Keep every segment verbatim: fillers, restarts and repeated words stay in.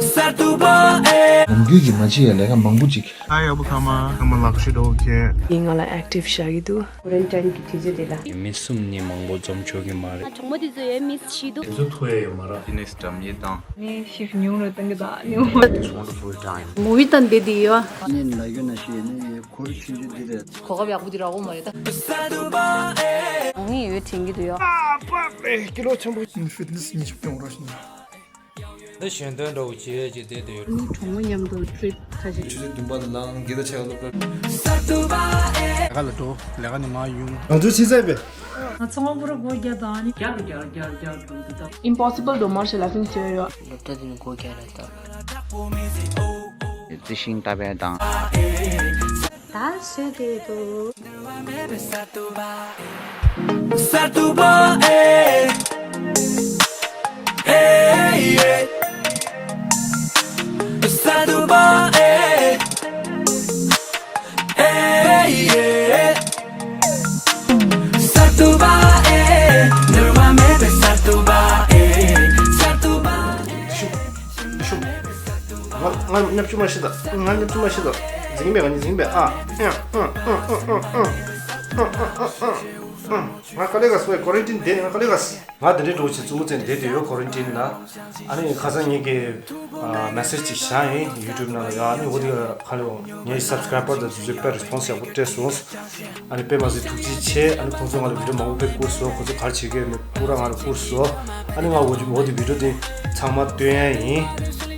ནམ་རྒྱུན་གྱི་མ་བྱེད་ཡ་ལས་ཀ་མང་པོ་ཅིག Hi, Abu Kama. Kama Lakshi Doke. ཡིན། ང་ལ་ཨེག་ཊིབ་བཞག་གི་འདུག་ཀོ་རན་ཊིན་གྱི་དུས་ཚོད་དེ་ལ། མི་གསུམ་ནི་མང་པོ་འཛོམས་ཆོག་གི་མ་རེད། གྲོགས་མོ་དེ་ཚོ་ཡང་མིས་བྱེད་འདུག་དེ་ཚོ་ཐུག་ཡ་ཡོད་མ་རེད། ནི་སྒྲ་མི་དང་། ནི་ཤིབ་ཉུང་རུ་གཏོང་གི་འདུག་ནི། It's wonderful time. མུ་བི་དང་དེ་དེ་ཡོད། ནི་ལ་ཡོད་ན་ཤི་ནི་ཁོར་ཆུང་ཆུང་དེ་རེད། གོ་སྐབས་ཡག་པོ་དེ་རག་གོ་མ་རེད་ད། ཨང་ཡོད་དྲན་གི་འདུག་ཡོད། ཨ་པ་རེད། ཀི་ལོ་ཆེན་པོ་ཡིན། ཕིཊ་ནེ་སི་ཉི་ཤུ་སྐྱོང་རོགས་ཞུ། འདི་ཞལ་འདོན་འདྲ་བོ་བྱེད་ཅེས་བསྡད་དེ་ཡོད། ནི་གྲོགས་མོ་མཉམ་དུ་ཊི་རིབ་ཁ་ཤས། ཆུ་ཚོད་བདུན་པ་ལ་ལངས། དགེ་ལྡན་ཆེ་བ་སློབ་གྲྭ། ལས་ཀ་ལ་འགྲོ། ལས་ཀ་ནས་མར་ཡོང་། ང་ཚོ་ཕྱི་ཚེས་པས། ང་ཚོ་དབང་པོ་རུ་སྒོ་རྒྱག་དང་ནི། རྒྱག་རྒྱག་རྒྱག་རྒྱག་འགྲོ་འདུག་ད། Impossible Domer Shelafin Syoyo། སློབ་གྲྭ་དེ་ནས་སྒོ་རྒྱག་རེད་ད། རྩི་ཤིང་བཏབ་པ་དང་། ད་ཤོད་དེ་འདུག Sartuba, eh, eh, yeah. Sartuba, eh, eh, yeah. Sartuba, eh, Sartuba, eh, Sartuba. ང་ང་ཉབ་ཆུ་མ་ཤི་ད། ང་ཉབ་ཆུ་མ་ཤི་ད། འཛིང་པས། ང་ཉིད་འཛིང་པས། ཨ། ང་ག་ལེ་ག་སོའི་ཀོ་རན་ཊིན་དེ་ནི་ང་ག་ལེ་ག་ང་དེ་འདྲའི་འགྲོ་བྱེད་བཙུན་མོ་བཙན་བསྡད་དེ་ཡོད་ཀོ་རན་ཊིན་ལ། ཨ་ནི་ཁ་སང་ངེད་ཀྱི་མེ་སེ་ཇི་ཅིག་བཞག་ཡིན་ཡུ་ཊུབ་ནང་ལ་ཡོད། ཨ་ནི་འོ་དེ་ཁ་ལོ་ངའི་སབ་སི་ཀ་རའི་བར་དང་དེ་ཚོས་དཔེ་རེ་སི་པོན་སི་ཡག་པོ་སྤྲད་སོང་། ཨ་ནི་དཔེ་མ་སྲིད་ཐུགས་རྗེ་ཆེ། ཨ་ནི་ཁོང་ཚོས་ང་ལ་བི་ཌིའོ་མང་པོ་དཔེ་བསྐུར་སོང་། ཁོང་ཚོས་ག་རེ་བྱེད་ཀྱི་ཡོད་མེད་ཁོ་རང་ང་ལ་བསྐུར་སོང་། ཨ་ནི་ང་འོ་འོ་དེ་བི་ཌིའོ་དེ་ཚང་མ་སྟོན་ཡ་ཡིན།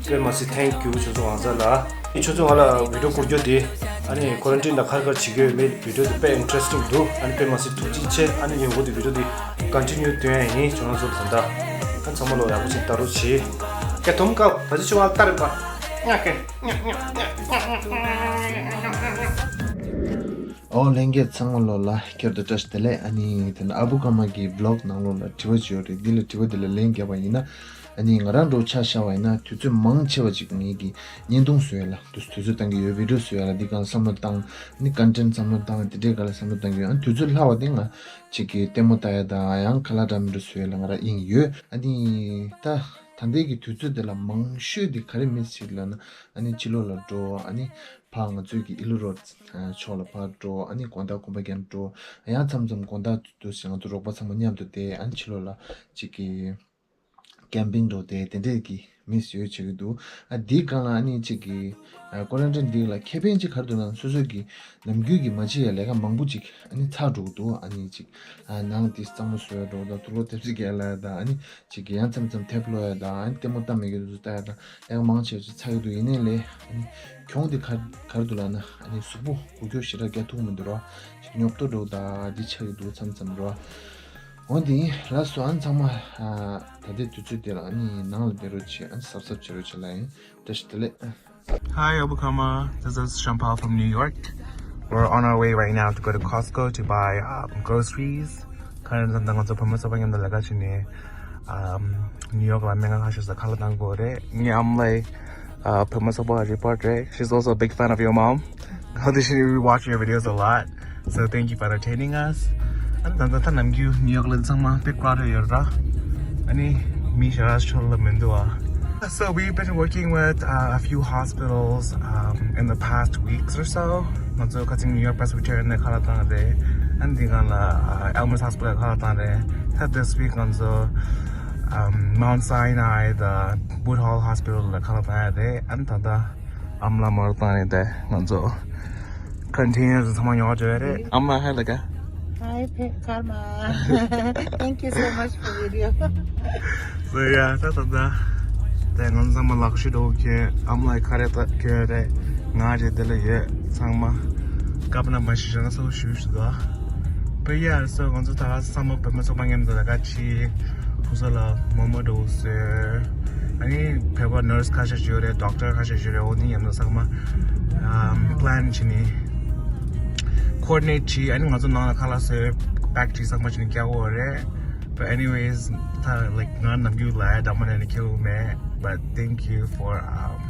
དཔེ་མ་སྲིད་ཐེང་ཀིའུ་ཁྱོད་ཚོ་ཨང་ཚ་ལ། ཁྱོད་ཚོས་ང་ལ་བི་ཌིའོ་བསྐུར་རྒྱུ་དེ། ཨ་ནི་ཀོ་རན་ཊིན་ལ་ག་རེ་ག་རེ་བྱེད་ཀྱི་ཡོད་མེད་བི་ཌིའོ་དེ་དཔེ་ཨིན་ཊི་རེ་སི་ཊིང་འདུག་ཨ་ནི་དཔེ་མ་སྲིད་ཐུགས་རྗེ་ཆེ། ཨ་ནི་ངས་འོ་དེ་བི་ཌིའོ་དེ་ཀོན་ཊི་ནིའུ་སྟོན་ཡ་ཡིན། ཁྱོད་རང་ཚོ་ད་ལྟ་ཨ་ཚང་མ་ལོ་ཡག་པོ་ཞིག་ལྟ་རོགས་བྱེད། ཀྱེ་དོམ་ཀའོ་ད་ཅི་ཆུ་བ་ལྟ་རེད་པ། ཨོ་ལྷན་རྒྱས་ཚང་མ་ལོ་ལ་ཁྱེར་དུ་བཀྲ་ཤིས་བདེ་ལེགས། ཨ་ནི་དེ་ནས་ཨ་བུ་ཀརྨ་གི་བི་ལོག་ནང་ལོགས་ལ་དྲི་བ་ཅིག་ཡོད་རེད། འདི་ལ་དྲི་བ་འདི་ལ་ལན་བརྒྱབ་པ་ཡིན་ན། ཨ་ནི་ང་རང་འགྲོ་ཆ་བཞག་པ་ཡིན་ན་དུས་ཚོད་མང་ཆེ་བ་ཅིག་ངེད་ཀྱི་བརྙན་ཐུང་བཟོ་ཡ་ལ་དུས་དུས་ཚོད་བཏང་གི་ཡོད། བི་ཌིའོ་བཟོ་ཡ་ལ་འདི་གང་བསམ་བློ་བཏང་། ནི་ཀོན་ཊེན་ཊི་བསམ་བློ་བཏང་། དེ་འདྲའི་སྒང་ལ་བསམ་བློ་བཏང་གི་ཡོད། ཨ་ནི་དུས་ཚོད་ལྷག་པ་དེ་ང་ཅིག་གི་ལྟད་མོ་ལྟ་ཡ་དང་ཡང་ཁ་ལག་འདྲ་མི་འདྲ་བཟོ་ཡ་ལ་ང་རང་དབྱིངས་ཡོད། ཨ་ནི་ད་ད་ལྟའི་གི་དུས་ཚོད་དེ་ལ་མང་ཤོས་དེ་ག་རེ་མི་ཞིག་ལབ་ན། ཨ་ནི་ཕྱི་ལོགས་ལ་འགྲོ། ཨ་ནི་ཕར་ང་ཚོའི་གི་ཨི་ལུ་རོ་ཕྱོགས་ལ་ཕར་འགྲོ། ཨ་ནི་དགོང་དག་གོམ་པ་རྒྱག་འགྲོ། ཡང་མཚམས་མཚམས་དགོང་དག་དུས་དུས་ང་ཚོ་རོགས་པ་ཚང་མ་མཉམ་དུ་བསྡད། ཨ་ནི་ཕྱི་ལོགས་ལ་ཅིག་གི་ཀེམ་པིང་འགྲོ་དེ་དེ་འདྲས་ཀྱི་མི་ཡོད་བྱེད་ཀྱི་འདུག་ཨ་འདིའི་སྒང་ལ་ཨ་ནི་ཅིག་གི་ཨ་ཀོ་རན་ཊིན་འདི་ལ་ཁེ་ཕན་ཅིག་ག་རེ་འདུག་ན། སོ་སོ་གི་ནམ་རྒྱུན་གྱི་མ་བྱེད་ཡ་ལས་ཀ་མང་པོ་ཅིག་ཨ་ནི་ཚར་འགྲོ་གི་འདུག་ཨ་ནི་ཅིག་ཨ་ནང་དེ་གཙང་མ་བཟོ་ཡ་འགྲོ་དང་། དུག་ལོག་ཐེབས་རྩིས་རྒྱག་ལ་ཡ་དང་། ཨ་ནི་ཅིག་གི་ཡང་མཚམས་མཚམས་དེབ་ཀློག་ཡ་དང་། ཨ་ནི་ལྟད་མོ་ལྟ་མེད་མཁན་དེ་ཚོ་ལྟ་ཡ་དང་། ལས་ཀ་མང་ཆེ་བ་ཅིག་ཚར་གི་འདུག་ཡིན་ནའི་ལས་ཨ་ནི་གྱོང་དེ་ག་ག་རེ་འདུག་ལབ་ན། ཨ་ནི་གཟུགས་པོ་འགུལ་སྐྱོད་ཞེ་དྲག་རྒྱག་ཐུབ་མི་འདུག་ར། ཅིག་ཉོབ་ཏོ་འགྲོ་དང་འདི་ཆགས་ཀྱི་འདུག་མཚམས་མཚམས་ར། འོ་དེ་ཡིན། ལགས་སོ། ཨ་ནི་ཚང་མ་ཨ་ད་ལྟའི་དུས་ཚོད་དེ་ལ་ཨ་ནི་ནང་ལ་བསྡད་རོགས་བྱེད། ཨ་ནི་གཟབ་གཟབ་བྱེད་རོགས་བྱེད་ལབ་ཡིན། བཀྲ་ཤིས་བདེ་ལེགས། Hi, Abu Kama. This is Champal from New York. We're on our way right now to go to Costco to buy um, groceries. ཁ་རེ་ད་ང་ཚོ་བུ་མོ་ཚོ་བ་མཉམ་དུ་ལས་ཀ་བྱས་ནས་ཨམ་ནིའུ་ཡོག་ལ་སྨན་ཁང་ཁ་ཤས་སུ་ཁ་ལག་བཏང་དགོས་རེད། ངའི་ཨ་མ་ལགས་ཨ་བུ་མོ་ཚོ་བ་རི་པོར་ཊར་རེད། She's also a big fan of your mom. How did she, we watch your videos a lot. So thank you for entertaining us. ཨ་ནི་ད་ལྟ་ད་ནམ་རྒྱུན་ནིའུ་ཡོག་ལ་ཚང་མ་དཔེ་ཀྲག་ཀྲག་ཡོད་ར། ཨ་ནི་མི་ཞེ་དྲག་ཤོར་ལ་མི་འདུག་ཨ། So we've been working with uh, a few hospitals um, in the past weeks or so. ང་ཚོ་ཁ་སང་ནིའུ་ཡོག་པྲེ་སི་བི་ཊེ་རི་ཡན་ནས་ཁ་ལག་བཏང་རེད། ཨ་ནི་འདི་སྒང་ལ་ཨ་Elmhurst Hospital ལ་ཁ་ལག་བཏང་རེད། ད་this week ང་ཚོ um, Mount Sinai the Woodhull Hospital ལ་ཁ་ལག་བཏང་ཡ་རེད། ཨ་ནི་ད་ལྟ་ཨ་མ་ལགས་མར་བཏང་ནས་དེ་ང་ཚོ་ཀོན་ཊེ་ནར་ཚང་མ་ཉོ་བར་འགྲོ་ཡ་རེད། ཨ་མ་ལགས་ཧའི་ལབ་ག Hi, Pe- Karma. Thank you so much for video. So yeah, ད་ད་ད་དེ་ང་ཚང་མ་ལག་ཤེས་འགྲོ་གི། ཨ་མ་ལགས་ཁ་རེ་ད་གྱོན་རེད། ང་རེད། དེ་ལ་ཡོད་ཚང་མ། སྐབས་ན་མ་ཤི་ཤ་ན་སོ་ཞུ་ཞུ་ད། But yeah, so ང་ཚོ་ད་ཚང་མ་བོད་པ་ཚོགས་པ་མཉམ་དུ་ལས་ཀ་བྱེད། ཁོ་ཚོ་ལ་མོག་མོག་འདྲ་བོ་བཟོས། ཨ་ནི་བོད་པ་ནར་སི་ཁ་ཤས་ཅིག་ཡོད་རེད། ཌོག་ཊར་ཁ་ཤས་ཅིག་ཡོད་རེད། འོ་དེ་མཉམ་དུ་ཚང་མ་ཨམ་པི་ལན་བྱས་ནས་ཀོ་ཨོར་ཌི་ནེཊ་བྱས། ཨ་ནི་ང་ཚོ་ནང་ལ་ཁ་ལག་བཟོས་པེག་བྱས་ཚང་མ་བྱས་ནས་རྒྱག་དགོས་རེད། But anyways, ད་like ང་ནམ་རྒྱུན་ལ་འདྲ་མ་འདྲ་ནས་ཁྱེར་མེད། But thank you for um,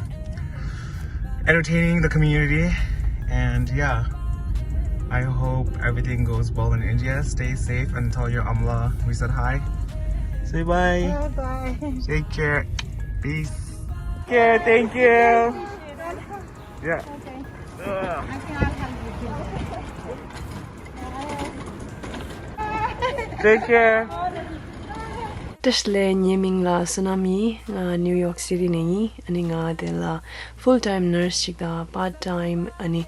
entertaining the community. And yeah, I hope everything goes well in India. Stay safe and tell your amla we said hi. Say bye. Bye bye. Take care. Peace. Okay, thank you. Yeah. Take care. བཀྲ་ཤིས་བདེ་ལེགས། ངའི་མིང་ལ་བསོད་ནམས་ཡིན། ང་ནིའུ་ཡོག་སི་ཊི་ནས་ཡིན། ཨ་ནི་ང་དེ་ལ་ཕུལ་ཊའིམ་ནར་སི་ཞིག་དང་པཱརཊ་ཊའིམ་ཨ་ནི་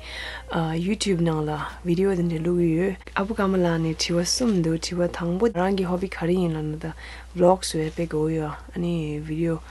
ཡུ་ཊུབ་ནང་ལ་བི་ཌི་ཡོ་དེ་འདྲ་བླུག་གི་ཡོད། ཨ་བུ་ཀརྨ་ལགས་ནས་དྲི་བ་གསུམ་འདུག་དྲི་བ་དང་པོ། རང་གི་ཧོ་བི་ག་རེ་ཡིན་ལབ་ན། ད་བི་ལོག་བཟོ་ཡ་དཔེ་དགའ་པོ་ཡོད། ཨ་ནི་བི་ཌི་ཡོ་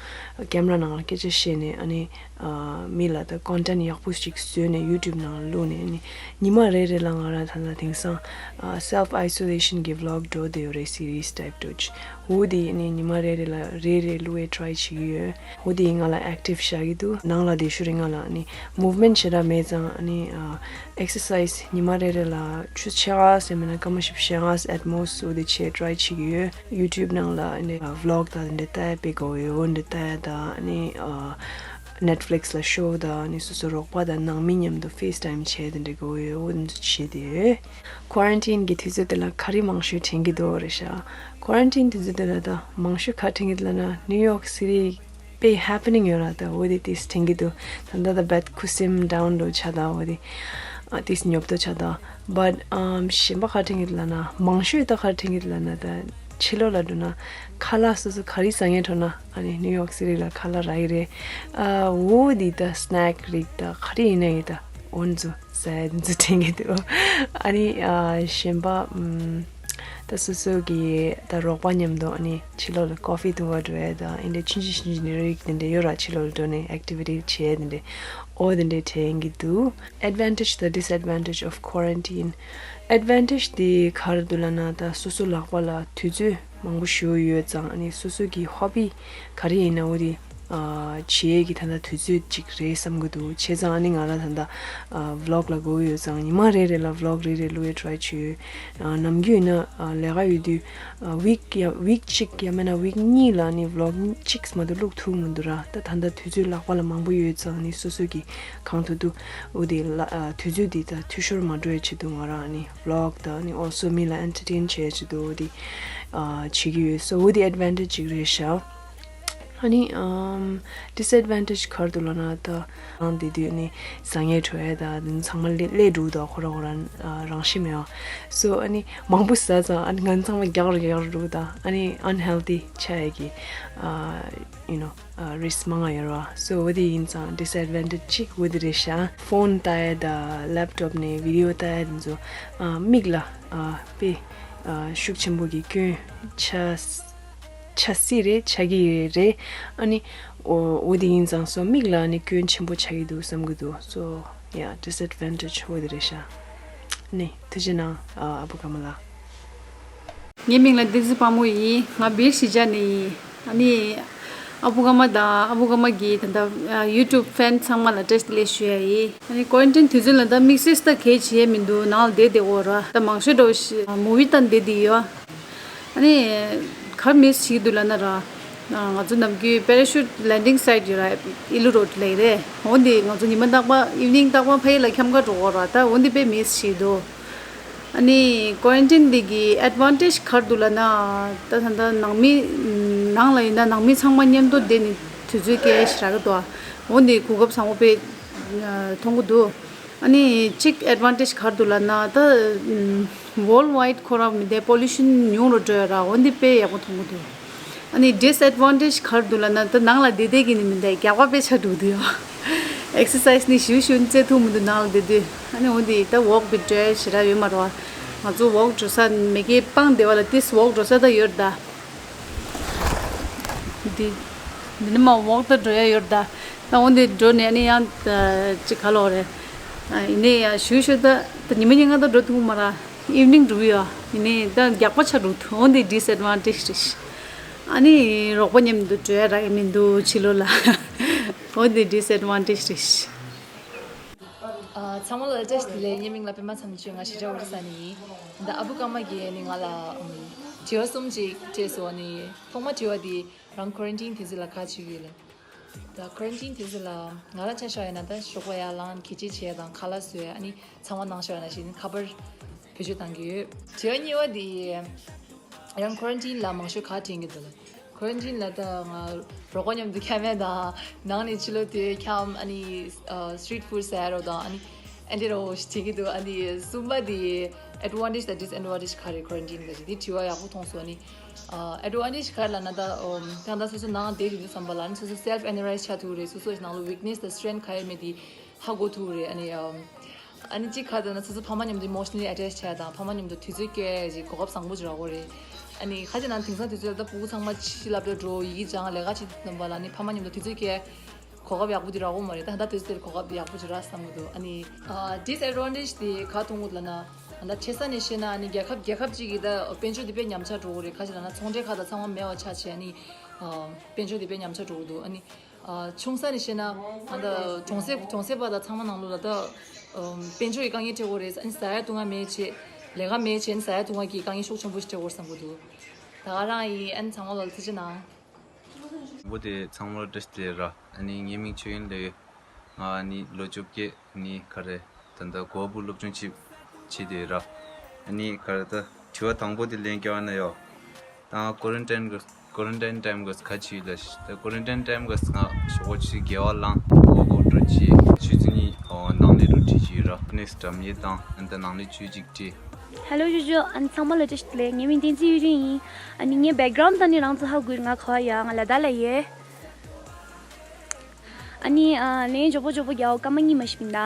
ཀེམ་ར་ནང་ལ་སྐད་ཆ་བཤད་ནས། ཨ་ནི་ཨ་མི་ལ་ད་ཀོན་ཊེན་ཊི་ཡག་པོ་ཞིག་བཟོས་ནས་ཡུ་ཊུབ་ནང་བླུགས་ནས། ཨ་ནི་ཉི་མ་རེ་རེ་ལ་ང་རང་ད་ལྟ་དེང་སང་ཨ་སེལཕ་ཨའི་སོ་ལེ་ཤན་གྱི་བི་ལོག་འགྲོ་བསྡད་ཡོད་རེད། སི་རི་ཡས་ཊའིབ་འདྲ་ཅིག་འོ་དེ་ཨ་ནི་ཉི་མ་རེ་རེ་ལ་རེ་རེ་བླུག་ཡས་ཊ་རའི་བྱེད་ཀྱི་ཡོད། འོ་དེ་ང་ལ་ཨེག་ཊིབ་བཞག་གི་འདུག་ནང་ལ་བསྡད་ཤུལ་རིང་ང་ལ་ཨ་ནི་མུབ་མེན་ཊི་ཞེ་དྲག་མེད་ཙང་། ཨ་ནི་ཨ་ཨེག་སར་སའིཛ་ཉི་མ་རེ་རེ་ལ་ཆུ་ཚོད་ཕྱེད་ཀ་ཟེར་མིན་ན་སྐར་མ་བཞི་བཅུ་ཞེ་ལྔ་ཨེཊ་མོསཊ་འོ་དེ་བྱེད་ཡས་ཊ་རའི་བྱེད་ཀྱི་ཡོད། ཡུ་ཊུབ་ནང་ལ་ཨ་ནི་བི་ལོག་དང་དེ་འདྲ་ལྟ་ཡ་དཔེ་དགའ་པོ་ཡོད། འོ་དེ་འདྲ་ལྟ་ཡ་དང་། ཨ་ནི་ཨ་ནེཊ་ཕི་ལིག་སི་ལ་ཤོ་དང་། ཨ་ནི་སོ་སོ་རོགས་པ་དང་ནང་མི་མཉམ་དུ་ཕེས་ཊའིམ་བྱས་དེ་འདྲ་དགའ་པོ་ཡོད། འོ་དེ་ཚོ་བྱེད་དེ་ཡོད། ཀོ་རན་ཊིན་གྱི་དུས་ཚོད་དེ་ལ་ག་རེ་མང་ཤོས་དྲན་གྱི་འདུག་རེད་ཤག་ཀོ་རན་ཊིན་དུས་ཚོད་དེ་ལ་ད་མང་ཤོས་ག་རེ་དྲན་གྱི་འདུག་ལབ་ན། ནིའུ་ཡོག་སི་ཊི་དཔེ་ཧེ་པེ་ནིང་ཡོད་ར། ད་འོ་དེ་ཏིས་དྲན་གྱི་འདུག་ད་ལྟ་ད་བད་ཁུ་སིམ་ཌའུན་འདྲ་ཆགས། ད་འོ་དེ་ཨ་ཏིས་ཉོབ་ཏོ་ཆགས། ད་བད་ཨམ་གཞན་པ་ག་རེ་དྲན་གྱི་འདུག་ལབ་ན། མང་ཤོས་ད་ག་རེ་དྲན་གྱི་འདུག་ལབ་ན། ད་ཕྱི་ལོགས་ལ་འགྲོ་ན་ཁ་ལག་སོ་སོ་ག་རེ་ཟ་སྙིང་བྲོ་ན། ཨ་ནི་ནིའུ་ཡོག་སི་ཊི་ལ་ཁ་ལག་རག་གི་རེད། ཨ་འོ་དེ་ད་སི་ནེག་རིགས་ད་ག་རེ་ཡིན་ན་ཡིན། ད་འོ་འདི་ཚོ་ཟ་ཡ་འདི་ཚོ་དྲན་གྱི་འདུག་ཨ་ནི་ཨ་གཞན་པ་ཨམ་ད་སོ་སོ་གི་ད་རོགས་པ་མཉམ་དུ་ཨ་ནི་ཕྱི་ལོགས་ལ་ཀོ་ཕི་འཐུང་བར་འགྲོ་ཡ་དང་། ཨིན་དེ་ཆུང་ཆུང་ཆུང་ཆུང་རིགས་དེ་འདྲ་ཡོད་ར། ཕྱི་ལོགས་ལ་འགྲོ་ནས་ཨེག་ཊི་བི་ཊི་བྱེད་ཡ་དེ་འདྲ། འོ་དེ་འདྲ་དྲན་གྱི་འདུག་ཨེཌ་ཝན་ཊེཇ་དང་ཌིས་ཨེཌ་ཝན་ཊེཇ་ཨོཕ་ཀོ་རན་ཊིན། ཨེཌ་ཝན་ཊེཇ་དེ་ག་རེ་འདུག་ལབ་ན། ད་སོ་སོ་ལག་པ་ལ་དུས་ཚོད་མང་པོ་ཞིག་ཡོད་ཙང་། ཨ་ནི་སོ་སོ་གི་ཧོ་བི་ག་རེ་ཡིན་ན་འོ་དེ་ཨ་བྱེད་ཡས་ཀྱི་ད་ལྟ་དུས་ཚོད་ཅིག་རེད་བསམ་གྱི་འདུག་བྱས་ཙང་ཨ་ནི་ང་རང་ད་ལྟ་ཨ་བི་ལོག་ལ་དགའ་པོ་ཡོད་ཙང་། ཉི་མ་རེ་རེ་ལ་བི་ལོག་རེ་རེ་བླུག་ཡས་ཊ་རའི་བྱེད་ཡོད། ཨ་ནམ་རྒྱུན་ཡིན་ན་ཨ་ལས་ཀ་ཡོད་དུས་ཨ་ཝིག་ཡ་ཝིག་གཅིག་ཡང་མིན་ན་ཝིག་གཉིས་ལ་ཨ་ནི་བི་ལོག་གཅིག་མ་གཏོགས་བླུག་ཐུབ་མི་འདུག་ར། ད་ད་ལྟ་དུས་ཚོད་ལག་པ་ལ་མང་པོ་ཡོད་ཙང་། ཨ་ནི་སོ་སོ་གི་གང་ཐུབ་ཐུབ་འོ་དེ་ལ་ཨ་དུས་ཚོད་དེ་ད་འཐུས་ཤོར་མ་འགྲོ་ཡ་ཆེད་དུ་ང་རང་ཨ་ནི་བི་ལོག་དང་། ཨ་ནི་ཨོལ་སོ་མི་ལ་ཨེན་ཊར་ཊེན་བྱེད་ཡ་ཆེད་དུ་འོ་དེ་ཨ་བྱེད་ཀྱི་ཡོད། སོ་འོ་དེ་ཨེཌ་ཝན་ཊེཇ་ཅིག་རེད་ཤག་ཨ་ནི་ཨམ་ཌིས་ཨེཌ་ཝན་ཊེཇ་ག་རེ་འདུག་ལབ་ན། ད་རང་དེ་དུས་ནི་ཟ་སྙིང་བྲོ་ཡ་ད་དེ་ཚང་མ་ལས་ལས་འགྲོ་ད་ཁོ་རང་ཁོ་རང་ཨ་རང་བཞིན་མེད་པ། སོ་ཨ་ནི་མང་པོ་ཟ་ཙང་ཨ་ནི་ང་ཚང་མ་རྒྱག་རུ་རྒྱག་རུ་འགྲོ། ད་ཨ་ནི་ཨན་ཧེལ་ཐི་ཆགས་ཡ་གི་ཨ་ཡུ་ནོ་ཨ་རིསྐ་མང་ང་ཡོད་ར། སོ་འོ་དེ་ཡིན་ཙང་ཌིས་ཨེཌ་ཝན་ཊེཇ་གཅིག་འོ་དེ་རེད་ཤག་ཕོན་ལྟ་ཡ་ད་ལེབ་ཊོབ་ནས་བི་ཌི་ཡོ་ལྟ་ཡ་དེ་ཚོ་ཨ་མིག་ལ་ཨ་དཔེ་ཨ་ཤུགས་ཆེན་པོ་གི་སྐྱོན་ཆགས་ཆགས་སྲིད་རེད། ཆགས་ཀྱི་ཡོད་རེད། ཨ་ནི་འོ་འོ་དེ་ཡིན་ཙང་སོ་མིག་ལ་ཨ་ནི་སྐྱོན་ཆེན་པོ་ཆགས་ཀྱི་འདུག་བསམ་གྱི་འདུག་སོ་ཡ་ཌིས་ཨེཌ་ཝན་ཊེཇ་འོ་དེ་རེད་ཤག་ནི་ཐུགས་རྗེ་གནང་ཨ་ཨ་བུ་ཀརྨ་ལགས། ངའི་མིང་ལ་བདེ་ཚེ་དཔལ་མོ་ཡིན། ང་སྦིར་གཞིས་ཆགས་ནས་ཡིན། ཨ་ནི་ཨ་བུ་ཀརྨ་དང་ཨ་བུ་ཀརྨ་གི་ད་ལྟ་ཡུ་ཊུབ་ཕེན་ཚང་མ་ལ་བཀྲ་ཤིས་བདེ་ལེགས་ཞུ་ཡ་ཡིན། ཨ་ནི་ཀོ་རན་ཊིན་དུས་ཚོད་ལ་ད་དམིགས་བསལ་ད་གས་བྱེད་ཡས་མི་འདུག་ནང་ལ་བསྡད་བསྡད་འོ་ར། ད་མང་ཤོས་འགྲོ་ཞིག་མུ་བི་ལྟ་བསྡད་བསྡད་ཡོད། ཨ་ནི་ག་རེ་མིས་བྱེད་ཀྱི་འདུག་ལབ་ན་ར། ང་ཚོ་ནམ་རྒྱུན་པེ་ར་ཤུཊ་ལེན་ཌིང་སའིཊ་ཡོད་ར། ཨི་ལུ་རོཌ་ལབ་ཀྱི་རེད། འོ་འདི་ང་ཚོ་ཉི་མ་རྟག་པར་ཨིབ་ནིང་རྟག་པར་ཕ་ཡུལ་ལ་འཁྱམ་ག་འགྲོ་གི་ར། ད་འོ་འདི་དཔེ་མིས་བྱེད་ཀྱི་འདུག་ཨ་ནི་ཀོ་རན་ཊིན་འདི་གི་ཨེཌ་ཝན་ཊེཇ་ག་རེ་འདུག་ལབ་ན། ད་ད་ལྟ་ནང་མི་ནང་ལ་ཡིན་ན་ནང་མི་ཚང་མ་མཉམ་དུ་བསྡད་ནས་དུས་ཚོད་སྐྱེལ་ཞེ་དྲག་གི་འདུག་འོ་འདི་གོ་སྐབས་བཟང་པོ་དཔེ་མཐོང་གི་འདུག་ཨ་ནི་གཅིག་ཨེཌ་ཝན་ཊེཇ་ག་རེ་འདུག་ལབ་ན། ད་ཝོལཌ་ཝའིཌ་ཁོ་རང་མི་འདའི་པོ་ལུ་ཤན་ཉུང་རུ་འགྲོ་ཡ་ར། འོ་འདི་དཔེ་ཡག་པོ་མཐོང་གི་འདུག་ཨ་ནི་ཌིས་ཨེཌ་ཝན་ཊེཇ་ག་རེ་འདུག་ལབ་ན། ད་ནང་ལ་བསྡད་བསྡད་ཀྱི་ནི་མི་འདའི་རྒྱགས་པ་དཔེ་ཆགས་འགྲོ་གི་འདུག་ཡ། ཨེག་སར་སའིཛ་ནི་ཞིའུ་ཞིའུ་རྩེ་ཐུབ་མི་འདུག་ནང་ལ་བསྡད་དུས། ཨ་ནི་འོ་འདི་ད་ཝོག་གི་འགྲོ་ཡ་ཞེ་དྲག་ཡོད་མ་རེད་བ། ང་ཚོ་ཝོག་འགྲོ་ས་མ་གི་སྤང་སྡེ་བ་ལ་ཏིས་ཝོག་འགྲོ་ས་ད་ཡོད་རེད་ད། འདི་འདི་ནི་མ་ཝོག་ད་འགྲོ་ཡ་ཡོད་རེད་ད། ད་འོ་འདི་འགྲོ་ནས་ཨ་ནི་ཡང་ཅིག་ག་ལོག་རེད། ཨ་ཡིན་ནའི་ཡང་ཞུ་ཞུ་ད་ད་ཉི་མ་ཉིན་ང་ད་འགྲོ་ཐུབ་མ་ར། ཨིབ་ནིང་འགྲོ་གི་ཡོད། ཡིན་ནའི་ད་རྒྱགས་པ་ཆགས་འགྲོ་ཐུབ། འོ་འདི་ཌིས་ཨེཌ་ཝན་ཊེཇ་རེད། ཨ་ནི་རོགས་པ་མཉམ་དུ་འགྲོ་ཡ་རག་གི་མི་འདུག་ཕྱི་ལོགས་ལ། འོ་འདི་ཌིས་ཨེཌ་ཝན་ཊེཇ་རེད། ཨ་ཚང་མ་ལ་བཀྲ་ཤིས་བདེ་ལེགས། ངའི་མིང་ལ་པད་མ་མཚམས་གཅོད། ང་གཞིས་ཆགས་ཨོ་རི་ས་ནས་ཡིན། ད་ཨ་བུ་ཀརྨ་གིས་ནི་ང་ལ་ཨམ་དྲི་བ་གསུམ་ཅིག་སྤྲད་སོང་། ནི་ཐོག་མ་དྲི་བ་དེ་རང་ཀོ་རན་ཊིན་དུས་ཚོད་ལ་ག་བྱེད་ཀྱི་ཡོད་ལབ། ད་ཀོ་རན་ཊིན་དུས་ཚོད་ལ་ང་རང་ཆ་བཞག་ཡོད་ན། ད་ཞོགས་པ་ཡར་ལངས་གད་ཕྱིས་བྱས་དང་ཁ་ལག་བཟོས། ཨ་ནི་ཚང་མ་ནང་བཞིན་ཁ་པར་བེད་སྤྱོད་བཏང་གི་ཡོད། དྲི་བ་གཉིས་པ་དེ་རང་ཀོ་རན་ཊིན་ལ་མང་ཤོས་ག་དྲན་གྱི་འདུག་ལབ། ཁོ་རན་ཊིན་ལ་ད་ང་རོགས་པ་མཉམ་དུ་འཁྱམ་ཡས་དང་ནང་ནས་ཕྱི་ལོགས་དེ་འཁྱམ། ཨ་ནི་ཨ་སི་ཊི་རིཊ་ཕུཌ་ཟ་ཡས་རོགས་དང་། ཨ་ནི་ཨེ་འདྲ་རོགས་བྱེད་ཀྱི་འདུག་ཨ་ནི་གསུམ་པ་དེ་ཨེཌ་ཝན་ཊེཇ་དང་ཌིས་ཨེཌ་ཝན་ཊེཇ་ག་རེ། ཁོ་རན་ཊིན་ག་ཅིག་དེ་དྲི་བ་ཡག་པོ་མཐོང་སོང་། ཨ་ནི་ཨེཌ་ཝན་ཊེཇ་ག་རེ་ལབ་ན་ད་ད་ལྟ་སོ་སོ་ནང་བསྡད་ཀྱི་འདུག་བསམ་པ་ལ། ཨ་ནི་སོ་སོ་སེལཕ་ཨེ་ནལ་ཡ་ཛི་བྱ་ཐུབ་རེད། སོ་སོ་ནང་ལོགས་ཝིག་ནེས་དང་སི་ཊེང་ག་རེ་མེད་དེ་ཧ་གོ་ཐུབ་རེད། ཨ་ནི་ཨ་ཨ་ནི་གཅིག་ག་རེ་ལབ་ན་སོ་སོ་ཕ་མ་མཉམ་དུ་ཨི་མོ་ཤི་ནལ་ལི་ཨེ་ཊེཆ་བྱས་དང་ཕ་མ་མཉམ་དུ་དུས་ཚོད་སྐྱེལ་ཡས་ཀྱི་གོ་སྐབས་བཟང་པོ་ཅིག་རག་གི་རེད། ཨ་ནི་ཁ་ཅིག་ནང་དེང་སང་དུས་ཚོད་ལ་ད་ཕྲུ་གུ་ཚང་མ་ཕྱི་སློབ་གྲྭ་འགྲོ། ཡིག་སྦྱང་། ལས་ཀ་བྱེད་དུས་ཙམ་པ་ལ་ནི་ཕ་མ་མཉམ་དུ་དུས་ཚོད་སྐྱེལ་གོ་སྐབས་ཡག་པོ་དེ་རག་གི་མ་རེད། ད་ད་ལྟ་དུས་ཚོད་དེར་གོ་སྐབས་ཡག་པོ་ཅིག་རག་བསམ་གྱི་འདུག་ཨ་ནི་ཨ་ཌིས་ཨེཌ་ཝན་ཊེཇ་དེ་ག་མཐོང་གི་འདུག་ལབ་ན། ད་ཆེ་ས་ནས་བཤད་ན་ཨ་ནི་རྒྱལ་ཁབ་རྒྱལ་ཁབ་ཅིག་གི་ད་དཔལ་འབྱོར་དེ་དཔེ་ཉམས་ཆག་འགྲོ་གི་རེད། ཁ་ཅིག་ལབ་ན་ཚོང་འབྲེལ་ཁག་ད་ཚང་མ་མེད་པ་ཆགས་བྱས། ཨ་ནི་ཨ་དཔལ་འབྱོར་དེ་དཔེ་ཉམས་ཆག་འགྲོ་གི་འདུག་ཨ་ནི་ཨ་ཆུང་ས་ནས་བཤད་ན་ཨ་ད་གྲོང་གསེབ་གྲོང་གསེབ་པ་ད་ཚང་མ་ནང་ལོགས་ལ་ད་ཨམ་དཔལ་འབྱོར་གྱི་དཀའ་ངལ་འཕྲད་ཀྱི་རེད། ཨ་ནི་ཟ་ཡ་བཏུང་ཡ་མེད་བྱས། ལས་ཀ་མེད་བྱས། ཨ་ནི་ཟ་ཡ་བཏུང་ཡ་གི་དཀའ་ངལ་ཤུགས་ཆེན་པོ་ཞིག་འཕྲད་ཀྱི་རེད་བསམ་གྱི་འདུག་ད་ག་རང་ཡིན། ཨ་ནི་ཚང་མ་ལ་ཐུགས་རྗེ་གནང་། བུ་དེ་ཚང་མར་བཀྲ་ཤིས་བདེ་ལེགས་ར། ཨ་ནི་ངའི་མིང་ཆོས་ཡིན་ལེ། ང་ཨ་ནི་ལོ་བཅོ་བརྒྱད། ཨ་ནི་ག་རེ་ད་ལྟ་གོ་བ་སློབ་སྦྱོང་བྱེད་བྱེད་དེ་ར། ཨ་ནི་ག་རེ་ད་དྲི་བ་དང་པོ་དེ་ལན་རྒྱག་ན་ཡོ། ད་ང་ཀོ་རན་ཊིན་གི་ཀོ་རན་ཊིན་ཊའིམ་གི་ག་ཅི་ལ་ཤི། ད་ཀོ་རན་ཊིན་ཊའིམ་གི་ང་ཞོགས་པ་ཆུ་ཚོད་བརྒྱད་པ་ལངས། ཝོག་ཨའུཊ་འགྲོ་བྱས། ཆུ་ཚོད་གཉིས་ནང་ལས་འགྲོ་བྲིས་བྱས་ར། ནེགསི་ཊི་འགྲམ་ཉེ་དང་ཨ་ནི་ད་ནང་ལས་ཆུ་ཚོད་གཅིག་བྲིས། ཧེ་ལོ་ཇོ་ཇོ། ཨ་ནི་ཚང་མ་ལ་བཀྲ་ཤིས་བདེ་ལེགས། ངའི་མིང་བསྟན་འཛིན་གཡུ་སྒྲོན་ཡིན། ཨ་ནི་ངའི་བེག་གྷ་རའུན་ཌ་ད་ནི་རང་ཚོ་ཧ་གོ་གི་རེད། ང་ཁ་བ་ཡ། ང་ལ་དྭགས་ལ་ཡོད། ཨ་ནི་ཨ་ལན་མགྱོགས་པོ་མགྱོགས་པོ་རྒྱག་འོ། སྐར་མ་གཉིས་མ་ཞིག་མིན་ད།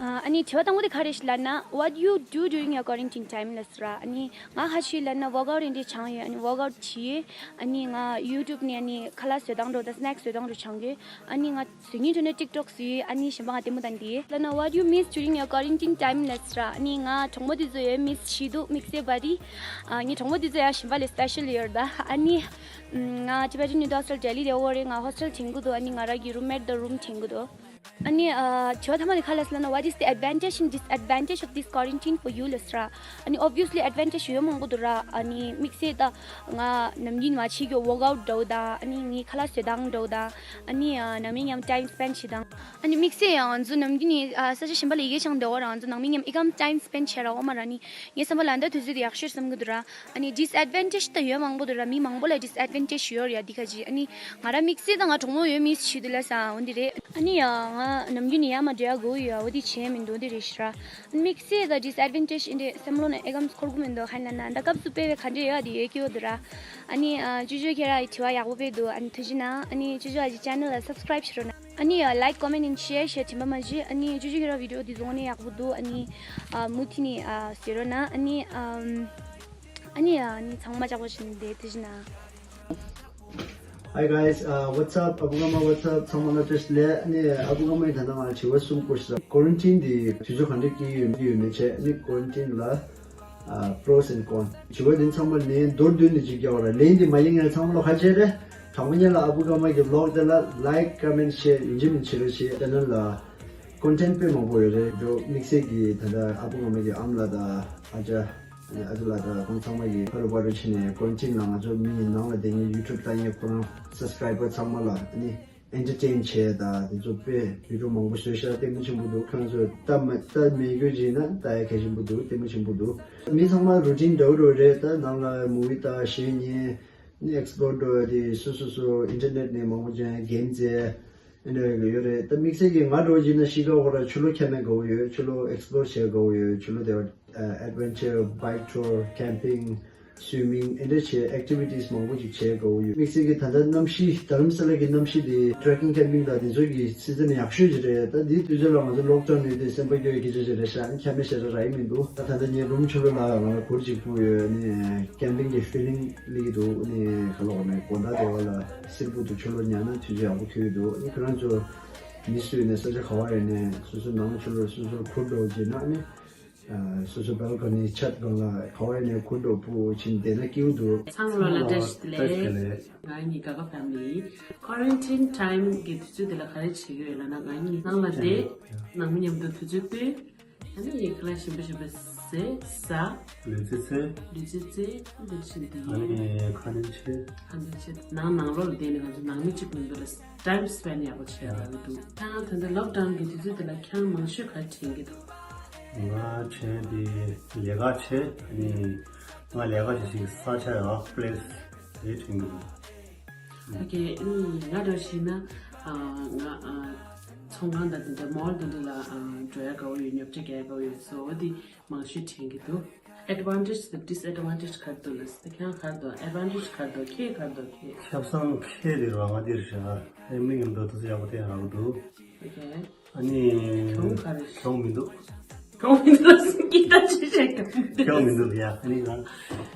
ཨ་ནི་དྲི་བ་དང་པོ་དེ་ག་རེ་ཞིག་ལབ་ན། What do you do during your quarantine time? ལབ་སོང་ར། ཨ་ནི་ང་ཁ་ཤས་ལབ་ན་ཝོག་ཨའུཊ་དེ་འདྲ་སྦྱངས་ཡོད། ཨ་ནི་ཝོག་ཨའུཊ་བྱས། ཨ་ནི་ང་ཡུ་ཊུབ་ནས་ཨ་ནི་ཁ་ལག་བཟོ་སྟངས་འདྲ་དང་སི་ནེག་སི་བཟོ་སྟངས་འདྲ་སྦྱང་གི། ཨ་ནི་ང་དེ་ཉིན་དྲོ་ནས་ཊིག་ཊོག་བཟོས། ཨ་ནི་གཞན་པ་ང་ལྟད་མོ་ལྟ་ནི་དེ། ལབ་ན། What do you miss during your quarantine time? ལབ་སོང་ར། ཨ་ནི་ང་གྲོགས་མོ་དེ་ཚོ་ཡོད་མིས་བྱས་འདུག་དམིགས་བསལ་བ་དེ། ཨ་ངའི་གྲོགས་མོ་དེ་ཚོ་ཡང་གཞན་པ་ལས་སི་པེ་ཤལ་ཡོད་རེད་ད། ཨ་ནི་ང་ཊི་བེ་ཊན་ཡུ་ནི་ཝར་སི་ཊི་ལ་ལྡི་ལི་ལ་ཡོད་རེད། ང་ཧོ་སི་ཊེལ་དྲན་གྱི་འདུག་ཨ་ནི་ང་རང་གི་རུམ་མེཊ་དང་རུམ་དྲན་གྱི་འདུག་ཨ་ནི་ཨ་དྲི་བ་མཐའ་མ་དེ་ག་རེ་ལབ་སོང་ལབ་ན། What is the advantage and disadvantage of this quarantine for you? ལབ་སོང་ར། ཨ་ནི་ཨོབ་བི་ཡ་སི་ལི་ཨེཌ་ཝན་ཊེཇ་ཡོད་མང་པོ་འདུག་ར། ཨ་ནི་དམིགས་བསལ་ད་ང་ནམ་རྒྱུན་ང་བྱེད་རྒྱུ་ཝོག་ཨའུཊ་འདྲ་བོ་དང་། ཨ་ནི་ངའི་ཁ་ལག་བཟོ་སྟངས་འདྲ་བོ་དང་། ཨ་ནི་ཨ་ནང་མི་མཉམ་ཊའིམ་སི་པེན་ཌི་བྱེད་སྟངས། ཨ་ནི་དམིགས་བསལ་ཡང་ང་ཚོ་ནམ་རྒྱུན་ནས་ཨ་ས་ཆ་གཞན་པ་ལ་ཡི་གེ་སྦྱང་བསྡད་ཡོད་ར། ང་ཚོ་ནང་མི་མཉམ་ཨི་ཀམ་ཊའིམ་སི་པེན་ཌི་བྱེད་ར་འོ་མ་ར། ཨ་ནི་ངའི་བསམ་པ་ལ་ད་དུས་ཚོད་དེ་ཡག་ཤོས་བསམ་གྱི་འདུག་ར། ཨ་ནི་ཌིས་ཨེཌ་ཝན་ཊེཇ་ད་ཡོད་མང་པོ་འདུག་ར། མི་མང་པོ་ལ་ཌིས་ཨེཌ་ཝན་ཊེཇ་ཡོད་རེད་ཡ། འདི་ག་ཅི། ཨ་ནི་ང་ར་དམིགས་བསལ་ད་ང་གྲོགས་མོ་ཡོད་མིས་བྱས་འདུག་ལབ་སོང་འོ་འདི་རེད། ཨ་ནི་ཡ་ང་ནམ་རྒྱུན་ནས་ཡར་མར་འགྲོ་ཡ་དགོས་ཡོད་ཡ། འོ་འདི་བྱས་མི་འདུག་འདི་རེད་ཤག་ར། དམིགས་བསལ་ད་ཌིས་ཨེཌ་ཝན་ཊེཇ་འདི་འདྲ་བསམ་བློ་ནང་ཨེ་གམ་འཁོར་གྱི་མི་འདུག་ག་རེ་ཡིན་ལབ་ན་ད་སྐབས་སུ་དཔེ་བའི་ག་འདྲ་ཡོད་ཡ་འདི་ཡོད་ཀྱི་ཡོད་འདུག་ར། ཨ་ནི་ཨ་ཅོ་ཅོ་ཁྱེད་རང་དྲི་བ་ཡག་པོ་སྤེལ་འདུག་ཨ་ནི་ཐུགས་རྗེ་གནང་། ཨ་ནི་ཅོ་ཅོ་ཨ་ཅི་ཅེ་ནལ་ལ་སབ་སི་ཀ་རའིབ་བྱེད་རོགས་གནང་། ཨ་ནི་ཡ་ལའིཀ་ཀོ་མེན་ཊི་ཨེནཌ་ཤེར་བྱེད་དྲན་པ་མ་བརྗེད། ཨ་ནི་ཅོ་ཅོ་ཁྱེད་རང་བི་ཌི་ཡོ་འདི་བཟོ་ནས་ཡག་པོ་འདུག་ཨ་ནི་ཨ་མུ་མཐུད་ནས་ཨ་བཟོ་རོགས་གནང་། ཨ་ནི་ཨམ་ཨ་ནི་ཡ་ཨ་ནི་ཚང་མ་ལྕགས་པོ་བྱས་ནས་བསྡད། ཐུགས་རྗེ་གནང་། Hi guys, uh, what's up? ཨ་བུ་ཀརྨ། What's up? ཚང་མ་ལ་བཀྲ་ཤིས་བདེ་ལེགས། ཨ་ནི་ཨ་བུ་ཀརྨ་ཡིས་ད་ལྟ་ང་ལ་དྲི་བ་གསུམ་བསྐུར་ཤག་ཀོ་རན་ཊིན་འདི་དུས་ཚོད་ག་འདྲ་སྐྱེལ་གྱི་ཡོད་ཡོད་མེད་བྱས། ཨ་ནི་ཀོ་རན་ཊིན་ལ་ཨ་པྲོས་ཨེན་ཀོན། དྲི་བ་འདི་ཚང་མ་ལན་མདོར་བསྡུས་ནས་ཅིག་རྒྱག་པ་ར། ལན་འདི་མ་ཡིན་ངས་ཚང་མ་ལ་ཁ་ཆད་རེད། དྲང་པོ་ཉིད་ལ་ཨ་བུ་ཀརྨ་གི་བི་ལོག་དེ་ལ་ལའིཀ་ཀོ་མེན་ཊི་ཤེར་ཡིན་གཅིག་མིན་གཅིག་རེ་བྱེད། ཅེ་ནལ་ལ་ཀོན་ཊེན་ཊི་དཔེ་མང་པོ་ཡོད་རེད། འགྲོ་དམིགས་བསལ་གྱི་ད་ལྟ་ཨ་བུ་ཀརྨ་གི་ཨ་མ་ལགས་དང་ཨ་ཅག་ཨ་ཅག་ལགས་དང་ཁོང་ཚང་མ་གི་ཕ་རུ་པ་རུ་ཕྱིན་ནས་ཀོན་ཊེན་ཊི་ལ་ང་ཚོ་མི་ནང་ལ་བསྡད་མཁན་ཡུ་ཊུབ་ལྟ་མཁན་ཁོ་རང་སབ་སི་ཀ་རའི་བར་ཚང་མ་ལ་ཨ་ནི་ཨེན་ཊར་ཊེན་བྱས་དང་དེ་ཚོ་དཔེ་བི་ཌི་ཡོ་མང་པོ་བཟོས་ཤག་ལྟད་མོ་ཆེན་པོ་འདུག་ཁོང་ཚོས་ལྟ་མ་ལྟ་མེད་རྒྱུ་བྱས་ན་ལྟ་ཡ་གལ་ཆེན་པོ་འདུག་ལྟད་མོ་ཆེན་པོ་འདུག་མི་ཚང་མ་རུ་ཊིན་འདྲ་བོ་འདྲ་བོ་རེད། ད་ནང་ལ་མུ་ཝི་ལྟ། གཞས་ཉན། ཨ་ནི་ཨེག་སི་པོ་ལོར་འགྲོ་ཡ་དེ་སོ་སོ་སོ་ཨིན་ཊར་ནེཊ་ནས་མང་པོ་ཅིག་གེམ་རྩེ་ཨེ་འདྲ་ཡོད་རེད། ད་དམིགས་བསལ་གྱིས་ང་འདྲ་བོ་བྱས་ན་གཤིས་ཀ་ཧོ་ར་ཕྱི་ལོགས་འཁྱམ་ཡ་དགའ་བོ་ཡོད། ཕྱི་ལོགས་ཨེག་སི་པོ་ལོར་བྱེད་ཡ་དགའ་བོ་ཡོད། ཕྱི་ལོགས་དེ་བ་ཨེཌ་ཝེན་ཅར། བྷའིཀ་ཊུར། ཁེམ་པིང་། སུའི་མིང་། ཨེ་འདྲ་བྱས་ཨེག་ཊི་བི་ཊིས་མང་པོ་ཅིག་བྱེད་དགའ་བོ་ཡོད། དམིགས་བསལ་གྱིས་ད་ལྟ་གནམ་གཤིས་རྡ་རམ་ས་ལ་གི་གནམ་གཤིས་དེ་ཊྲེ་ཀིང་ཁེམ་པིང་དང་དེ་ཚོ་གི་སི་ཛན་ཡག་ཤོས་ཅིག་རེད། ད་འདིའི་དུས་ཚོད་ལ་ང་ཚོ་ལོག་ཌའུན་ཡོད་དུས་སེམས་པ་སྐྱོ་ཡ་སྐད་ཆ་ཅིག་རེད་ཤག་ཨ་ནི་འཁྱམ་ཡ་ཞེ་དྲག་རག་གི་མི་འདུག་ད་ད་ལྟ་ངའི་རུམ་ཕྱི་ལོགས་ལ་ང་ལ་གུར་ཅིག་ཕུབ་ཡོད། ཨ་ནི་ཁེམ་པིང་གི་ཕི་ལིང་སླེབས་ཀྱི་འདུག་ཨ་ནི་ག་ལབ་དགོས་རེད། དགོང་དག་དེ་བ་ལ་བསིལ་པོ་འདུག་ཕྱི་ལོགས་ཉལ་ན་དུས་ཚོད་ཡག་པོ་འཁྱོལ་གྱི་འདུག་ཨ་ནི་ཁྱེད་རང་ཚོ་མི་སུ་ཡིན་ནའི་ས་ཆ་ག་བ་ཡིན་ནའི་སོ་སོའི་ནང་ཕྱི་ལོགས་སོ་སོར་གུར་འདྲ་བོ་བྱས་ན། ཨ་ནི་ཨ་སོ་སོའི་བལ་ཀོ་ནི་ཆད་སྒང་ལ་ག་བ་ཡིན་ནའི་གུར་འདྲ་བོ་ཕུབ་བྱས་བསྡད་ན་སྐྱིད་པོ་འདུག་ཚང་མ་ལ་བཀྲ་ཤིས་བདེ་ལེགས། བཀྲ་ཤིས་བདེ་ལེགས། ང་གཉིས་དགའ་དགའ་ཕེ་མི་ལི། ཀོ་རན་ཊིན་ཊའིམ་གི་དུས་ཚོད་དེ་ལ་ག་རེ་བྱེད་ཀྱི་ཡོད་ལབ་ན། ང་གཉིས་ནང་ལ་བསྡད། ནང་མི་མཉམ་དུ་དུས་ཚོད་སྤོས། ཨ་ནི་ཡི་གེ་ལ་ཞིམ་པོ་ཞིམ་པོ་ཟས་ཟ། ལུས་རྩལ་རྩེ། ལུས་རྩལ་རྩེ། ཨ་འདི་བཞིན་དེ་ཨ་ཡིན། ནི་ཁ་ལན་ཆེ། ཁ་ལན་ཆེ། ནང་ནང་ལོགས་ལ་བསྡད་ནས་ང་ཚོ་ནང་མི་གཅིག་མིན་འདུག་ལ་ཊའིམ་སི་པེན་ཌི་ཡག་པོ་བྱས་ཡོད་འདུག་ད་ང་ད་ལྟ་ལོག་ཌའུན་གི་དུས་ཚོད་དེ་ལ་ཁྱེད་རང་མང་ཤོས་ག་རེ་དྲན་གྱི་འདུག་ང་དྲན་དེ་ལས་ཀ་བྱས། ཨ་ནི་ང་ལས་ཀ་བྱེད་ཤེས་ས་ཆ་ཡག་པ་ལེ་སི་དེ་དྲན་གྱི་འདུག་ད་གི་ང་འདྲ་ཞིག་ན་ང་ཚོང་ཁང་དང་དེ་འདྲ་མོལ་དེ་འདྲ་ལ་འགྲོ་ཡ་དགའ་བོ་ཡོད། ཉོ་ཆ་རྒྱག་ཡ་དགའ་བོ་ཡོད། སོ་འོ་དེ་མང་ཤོས་དྲན་གྱི་འདུག Advantage དང་disadvantage ག་རེ་འདུག་ལབ་ཟེར། ད་ཁྱེད་རང་ག་རེ་འདུག Advantage ག་རེ་འདུག་ཁྱེད་ག་རེ་འདུག་ཁྱེད། ཁེ་བཟང་ཁེ་རེད་བ། ང་འདིར་བཞག་ཨེ་མི་གི་འདོད་དུ་ཡག་པོ་དེ་ཡང་རག་འདུག Okay. ཨ་ནི་གྱོང་ག་རེ། གྱོང་མི་འདུག་གྱོང་མི་འདུག་སུ་གིས་ད་ཅི་བཤད་གྱོང་མི་འདུག་གྱོང་མི་འདུག་ཡ། ཨ་ནི་ང་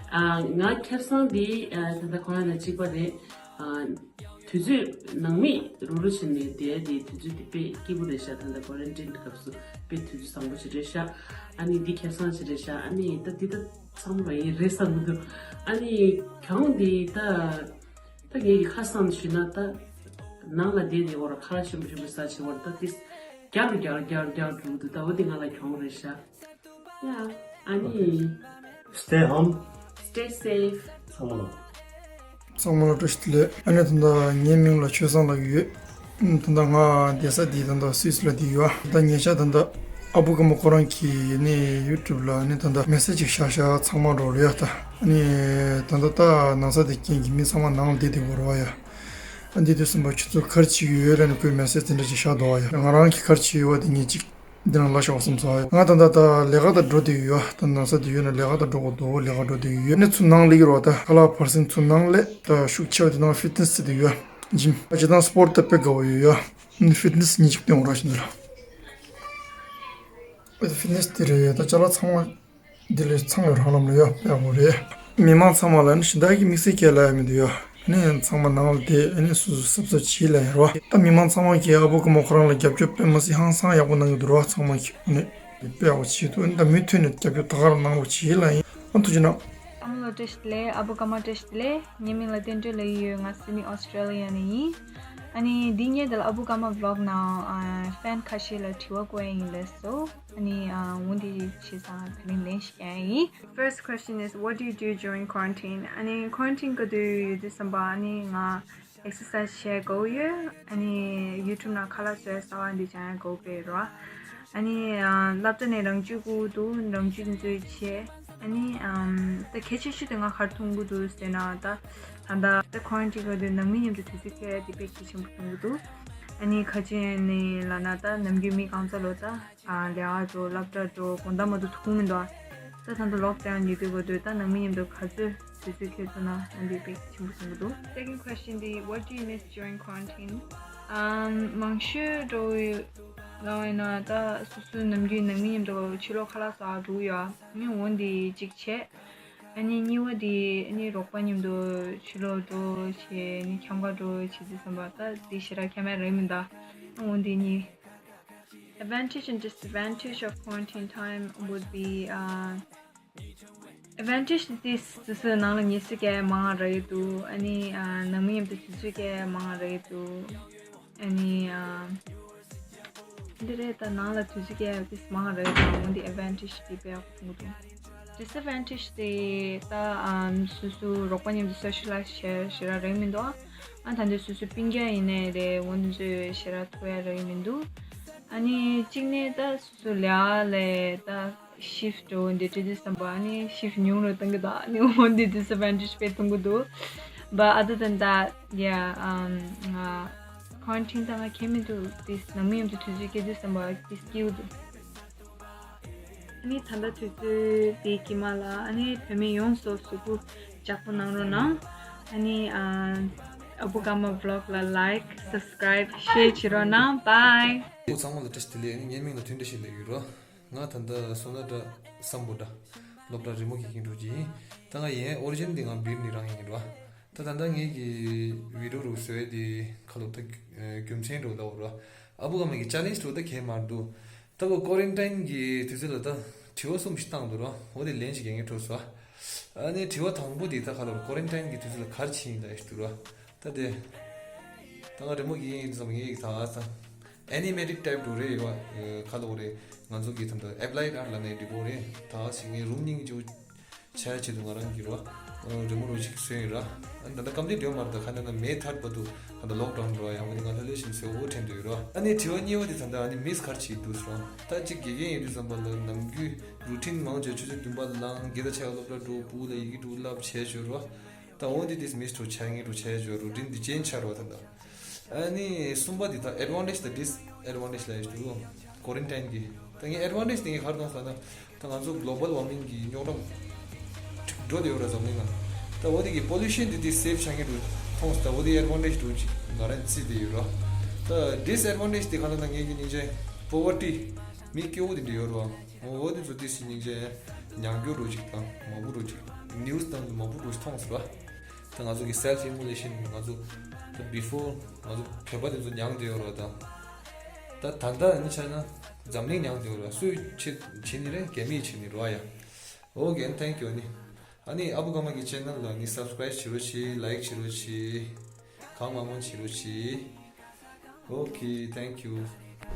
ཨ་ང་ཁེ་བཟང་འདི་ཨ་ད་ལྟ་ཁོ་རང་ནང་གཅིག་པ་རེད། ཨ་དུས་ཚོད་ནང་མི་རུ་རུ་བྱས་ནས་བསྡད་དེ་དུས་ཚོད་དེ་དཔེ་སྐྱིད་པོ་རེད་ཤག་ད་ལྟ་quarantine གི་སྐབས་སུ་དཔེ་དུས་ཚོད་བཟང་པོ་ཞིག་རེད་ཤག་ཨ་ནི་འདི་ཁེ་བཟང་ཞིག་རེད་ཤག་ཨ་ནི་ད་འདི་ད་ཚང་མ་ཡིན་རེད་བསམ་གྱི་འདུག་ཨ་ནི་གྱོང་འདི་ད། ད་ངེད་ཀྱི་ཁ་བསམ་ཞུས་ན་ད་ནང་ལ་བསྡད་དེ་འོ་ར་ཁ་ལག་ཞིམ་པོ་ཞིམ་པོ་ཟ་བྱེད་བར་ད་ཏིས་རྒྱག་རྒྱག་རྒྱག་རྒྱག་འགྲོ་འདུག་ད་འོ་དེ་ང་ལ་གྱོང་རེད་ཤག་ཡ་ཨ་ནི། Stay home. Stay safe. ཚང་མ་ལ། ཚང་མ་ལ་བཀྲ་ཤིས་བདེ་ལེགས། ཨ་ནི་ད་ལྟ་ངའི་མིང་ལ་ཆོས་བཟང་ལབ་ཀྱི་ཡོད། ད་ལྟ་ང་བསྡད་ས་འདི་ད་ལྟ་སུད་སི་ལ་བསྡད་ཡོད། ད་ཉེ་ཆར་ད་ལྟ་ཨ་བུ་ཀརྨ་ཁོ་རང་གིས་ནི་YouTube ལ་ནི་ད་ལྟ་message ཅིག་བཞག་ཤག་ཚང་མ་འགྲོ་རེད་ཡ། ད་ཨ་ནི་ད་ལྟ་ད་ན་ཚ་དེ་རྐྱེན་གྱིས་མི་ཚང་མ་ནང་ལ་བསྡད་དེ་འོ་ར་བ་ཡ། ཨ་འདི་དུས་གསུམ་པ་ཁྱོད་ཚོ་ག་རེ་བྱེད་ཀྱི་ཡོད་ལབ་ནས་ཁོས་message དེ་འདྲ་ཅིག་བཞག་འདུག་བ་ཡ། ང་རང་གིས་ག་རེ་བྱེད་ཀྱི་ཡོད་བ་དེ་ངས་ཅིག་འདི་ནང་ལ་ཤོག་བསམ་སོང་བ་ཡ། ང་ད་ལྟ་ད་ལས་ཀ་ད་འགྲོ་བསྡད་ཡོད་ཡ། ད་ན་ཚ་དེ་ཡོད་ན་ལས་ཀ་ད་འགྲོ་དགོས་འདུག་ལས་ཀ་འགྲོ་བསྡད་ཡོད། ནི་ཚུར་ནང་སླེབས་ཀྱི་རེད་བ། ད་ཁ་ལག་བར་སེང་ཚུར་ནང་སླེབས། ད་ཤུགས་ཆེ་བ་དེ་ནང་fitness བྱེད་བསྡད་ཡོད་ཡ། gym ད་བྱེད་སྟངས་sport ད་དཔེ་དགའ་བོ་ཡོད་ཡ། ནི་fitness ཉིན་གཅིག་སྟོན་འོང་ར་བཞིན་དུ་ལ། fitness དེ་རེད་ཡ། ད་ཅ་ལག་ཚང་མ། འདི་ལས་ཚང་བའི་རང་ལམ་ལ་ཡོད་པའི་ངོ་རེད། མི་མང་ཚང་མ་ལ་ནི་ཞིང་བདག་གི་དམིགས་བསལ་སྐད་ལ་ཡ་མི་འདུག་ཡ། ནི་ཚང་མ་ནང་ལ་བསྡད་ཨ་ནི་སོ་སོ་གཟབ་གཟབ་བྱེད་ལ་ཡ་རོ། ད་མི་མང་ཚང་མ་གིས་ཨ་བུ་ཀརྨ་ཁོ་རང་ལ་རྒྱབ་སྐྱོར་དཔེ་མི་སྲིད་ཧང་སང་ཡག་པོ་གནང་གི་འདུག་རོ། ཚང་མ་གིས་ནི་དཔེ་ཡག་པོ་བྱེད་འདུག་ཨ་ནི་ད་མུ་མཐུད་ནས་རྒྱབ་སྐྱོར་ད་ག་རང་གནང་རོགས་བྱེད་ལ་ཡིན། ཨ་ཐུགས་རྗེ་གནང་། ཚང་མ་ལ་བཀྲ་ཤིས་བདེ་ལེགས། ཨ་བུ་ཀརྨ་བཀྲ་ཤིས་བདེ་ལེགས། ངའི་མིང་ལ་བསྟན་སྒྲོན་ལབ་ཀྱི་ཡོད། ང་སིཌ་ནི་ཨོ་སི་ཊྲེ་ལི་ཡ་ནས་ཡིན། ཨ་ནི་འདི་ངས་འདི་ལ་ཨ་བུ་ཀརྨ་vlog ནང་ཨ་ཧྥན་ཁ་ཤས་ལ་དྲི་བ་བཀོད་ཡ་ཡིན་ལབ་སོང་། ཨ་ནི་ཨ་འོ་འདི་བྱས་ཙང་ད་རིང་ལན་ཞིག་རྒྱག་ཡ་ཡིན། First question is, what do you do during quarantine? ཨ་ནི་quarantine ག་དུས་ཡོད་དུས་ཙམ་པ་ཨ་ནི་ང་exercise བྱེད་དགའ་བོ་ཡོད། ཨ་ནི་YouTube ནང་ཁ་ལག་བཟོ་ཡ་ཟ་བ་འདི་སྦྱང་ཡ་དགའ་བོ་དཔེ་རོ། ཨ་ནི་ཨ་སློབ་གྲྭ་ནས་རང་འཇུས་བསྐུར་འདུག་རང་འཇུས་འཛུལ་བྱས། ཨ་ནི་ཨམ་ད་གལ་ཆེ་ཤོས་དེ་ང་ག་རེ་མཐོང་གི་འདུག་ཟེར་ན་ད་ད་ལྟ་ད་quarantine ག་དུས་ནང་མི་མཉམ་དུ་དུས་ཚོད་འཁྱོལ་ཡ་དེ་དཔེ་གལ་ཆེན་པོ་མཐོང་གི་འདུག་ཨ་ནི་ག་ཅི་ནས་ལབ་ན་ད་ནམ་རྒྱུན་མི་གང་ཚ་ལོ་ད་ཨ་ལས་ཀ་འགྲོ་སློབ་གྲྭ་འགྲོ་དགོང་དག་མ་གཏོགས་ཐུག་མི་འདུག་ད་ད་ལྟ་lockdown ཡོད་དུས་ག་དུས་ད་ནང་མི་མཉམ་དུ་ག་ཚོད་དུས་ཚོད་འཁྱོལ་ཐུབ་ན་ཨ་འདི་དཔེ་གལ་ཆེན་པོ་མཐོང་གི་འདུག Second question དེ། What do you miss during quarantine? ཨམ་མང་ཤོས་འགྲོ་ཡོད་ལབ་ཡིན་ན་ད་སོ་སོའི་ནམ་རྒྱུན་ནང་མི་མཉམ་དུ་ཕྱི་ལོགས་ཁ་ལག་ཟ་འགྲོ་གི་ཡོད། ཨ་ནི་འོ་འདི་གཅིག་བྱས། ཨ་ནི་གཉིས་པ་དེ་ཨ་ནི་རོགས་པ་མཉམ་དུ་ཕྱི་ལོགས་འགྲོ་བྱས་ཨ་ནི་འཁྱམ་ག་འགྲོ་བྱས་དུས་ཙམ་པ་ད་དེ་ཞེ་དྲག་ཁྱད་མེད་རེད་མི་འདུག་འོ་འདི་གཉིས། Advantage and disadvantage of quarantine time would be uh, advantage དེ་སོ་སོའི་ནང་ལ་ཉལ་ས་གས་མང་རག་གི་འདུག་ཨ་ནི་ཨ་ནང་མི་མཉམ་དུ་དུས་ཚོད་གས་མང་རག་གི་འདུག་ཨ་ནི་ཨ་འདི་རེད་ད་ནང་ལ་དུས་ཚོད་གས་དེ་མང་རག་གི་འདུག་འོ་འདི་advantage དེ་དཔེ་ཡག་པོ་མཐོང་གི་འདུག disadvantage དེ་ད་ཨམ་སོ་སོ་རོགས་པ་མཉམ་དུ་socialize བྱས་ཞེ་དྲག་རག་མི་འདུག་ཨ་ད་འདི་སོ་སོའི་སྤུན་ཀྱག་ཡིན་ནའི་རེད་འོ་འདི་ཚོས་ཞེ་དྲག་ཐུག་ཡ་རག་གི་མི་འདུག་ཨ་ནི་གཅིག་ནས་ད་སོ་སོ་ལས་ཀ་ལས་ད་shift འགྲོ་འདི་འདྲ་དུས་ཙམ་པ་ཨ་ནི་shift ཉུང་རུ་གཏོང་གི་འདུག་ཨ་ནི་འོ་འདི་disadvantage དཔེ་མཐོང་གི་འདུག But other than that, yeah, um, ང་quarantine ད་ང་ཁྱད་མི་འདུག་དེ་ནང་མི་མཉམ་དུ་དུས་ཚོད་སྐྱེལ་དུས་ཙམ་པ་དེ་སྐྱིད་པོ་འདུག་ཨ་ནི་ད་ལྟ་དུས་ཚོད་དེའི་དཀྱིལ་མ་ལ་ཨ་ནི་བོད་མི་ཡོངས་སུ་གཟུགས་པོ་ལྕགས་པོ་གནང་རོགས་གནང་། ཨ་ནི་ཨ་ཨ་བུ་ཀརྨ་vlog ལ་like, subscribe, share བྱེད་རོགས་གནང་། Bye. ཚང་མ་ལ་བཀྲ་ཤིས་བདེ་ལེགས། ཨ་ནི་ངའི་མིང་ལ་དོན་འདྲ་ཞིག་ལབ་ཡོད་རོ། ང་ད་ལྟ་བསོད་ནམས་གྲྭ་སམ་བྷོ་ཊ་སློབ་གྲྭ་རི་མོ་གི་འགན་འཁྲི་ཅིག་ཡིན། ད་ང་ཡིན་origin དེ་ང་སྦིར་ནས་རང་ཡིན་རོ། ད་ད་ལྟ་ངེད་ཀྱི་video རུ་བཟོས་དེ་ཁ་ལོ་ད་རྒྱུ་མཚན་རུ་ལ་འོ་རོ། ཨ་བུ་ཀརྨ་གི་challenge རུ་ད་གས་མར་འདུག་ད་གོ་quarantine གི་དུས་ཚོད་ལ་ད་དྲི་བ་གསུམ་ཞིག་བཏང་འདུག་རོ། འོ་དེ་ལན་ཞིག་རྒྱག་མཁན་འགྲོ་སོང་། ཨ་ནི་དྲི་བ་དང་པོ་དེ་ད་ཁ་ལོ་quarantine གི་དུས་ཚོད་ལ་ག་རེ་བྱེད་ཡིན་ད་ཞིག་འདུག་རོ། ད་དེ་ད་ང་རི་མོ་གི་ཡིན་ཙམ་ངེད་ཀྱི་ད་ཨ་ཙང་animated type འགྲོ་རེད་ཡོད་ཁ་ལོ་རེད། ང་ཚོ་གི་ད་ད་applied art ལ་ནས་འགྲིག་པོ་རེད། ད་ཞིག་ངས་རུམ་སྙིང་རྗེ་བོ་ཆ་ཆེད་དུ་ང་རང་གི་རོ། རི་མོ་རུ་ཅིག་བཟོས་ཡོད་ར། ཨ་ནི་ད་ལྟ་སྐམ་དུས་འགྲོ་མ་རེད། ད་ཁ་ན་ན་མེ་ཐར་བར་དུ་ད་ལྟ་lockdown འགྲོ་ཡང་བ་དེ་ང་ལྷ་ལྷ་བཞིན་བཟོས་འོ་དྲན་འདོད་ཡོད་ར། ཨ་ནི་དྲི་བ་གཉིས་པ་དེ་ད་ལྟ་ཨ་ནི་miss ག་རེ་བྱེད་འདུག་ཟེར་ར། ད་ཅིག་དགེ་རྒན་ཡིན་དུས་ཙམ་པ་ལ་ནམ་རྒྱུན་རུ་ཊིན་མང་ཆེ་ཆུ་ཚོད་བདུན་པ་ལངས་དགེ་ད་ཆ་ཡ་སློབ་གྲྭ་འགྲོ་བུ་ལ་ཡི་གེ་འགྲོ་བསླབ་བྱས་ཆོད་ར། ད་འོ་འདི་དེས་མིས་ཊུ་ཆ་ངེས་རུ་ཆ་ཡ་ཇོ་རུ་ཊིན་འདི་ཅེན་ཆ་རོ་ད་ད། ཨ་ནི་གསུམ་པ་འདི་ད་ཨེ་ཌི་ཝན་ཊེཇ་ད་ཌིས་ཨེ་ཌི་ཝན་ཊེཇ་ལ་ཡོད་འདུག་ཀོ་རན་ཊིན་གི། ད་ངས་ཨེ་ཌི་ཝན་ཊེཇ་དེ་ངས་ག་རེ་མཐོང་ཟེར་ན། ད་ང་ཚོ་གློ་བལ་ཝར་མིང་གི་རྙོག་དྲ་འགྲོ་དེ་ཡོད་ར་འཛམ་གླིང་ལ། ད་འོ་དེ་གི་པོ་ལུ་ཤན་འདི་དེ་སེབ་ཆ་ངེས་རུ་མཐོང་ཟེར། ད་འོ་དེ་ཨེ་ཌི་ཝན་ཊེཇ་རུ་ཅིག་ང་རང་བརྩིས་དེ་ཡོད་ར། ད་ཌིས་ཨེ་ཌི་ཝན་ཊེཇ་དེ་ག་ལ་ད་ངས་ཀྱི་སྙིང་རྗེ་པོ་ཝར་ཊི་མི་སྐྱོ་བོ་དེ་འདྲ་ཡོད་ར། འོ་འོ་དེ་ཚོ་དེ་སི་སྙིང་རྗེ་ཉམས་རྒྱུ་རུ་ཅིག་དང་མ་བུ་རུ་ཅིག་ནིའུ་སི་དང་མ་བུ་རུ་ཅིག་མཐོང་ཟེར་བ། ད་ང་ཚོ་གི་སེལ་ཕི་ཨི་མུ་ལེ་ཤན་ང་ཚོ་ད་བི་ཕོར་ང་ཚོ་བོད་པ་དེ་ཚོ་མྱངས་བསྡད་ཡོད་རེད་ད། ད་ད་ལྟ་ནི་ཆ་ན་འཛམ་གླིང་མྱངས་བསྡད་ཡོད་རེད། སུས་བྱེད་བྱེད་ནི་རེད། རྒྱ་མིས་བྱེད་ནི་རེད་ཡ། Okay, and thank you ཨ་ནི། ཨ་ནི་ཨ་བུ་ཀརྨ་གི་ཆེ་ནལ་ལ་ནི་སབ་སི་ཀ་རབ་བྱེད་རོགས་བྱེད། ལའིག་བྱེད་རོགས་བྱེད། གང་མང་མང་བྱེད་རོགས་བྱེད། Okay, thank you.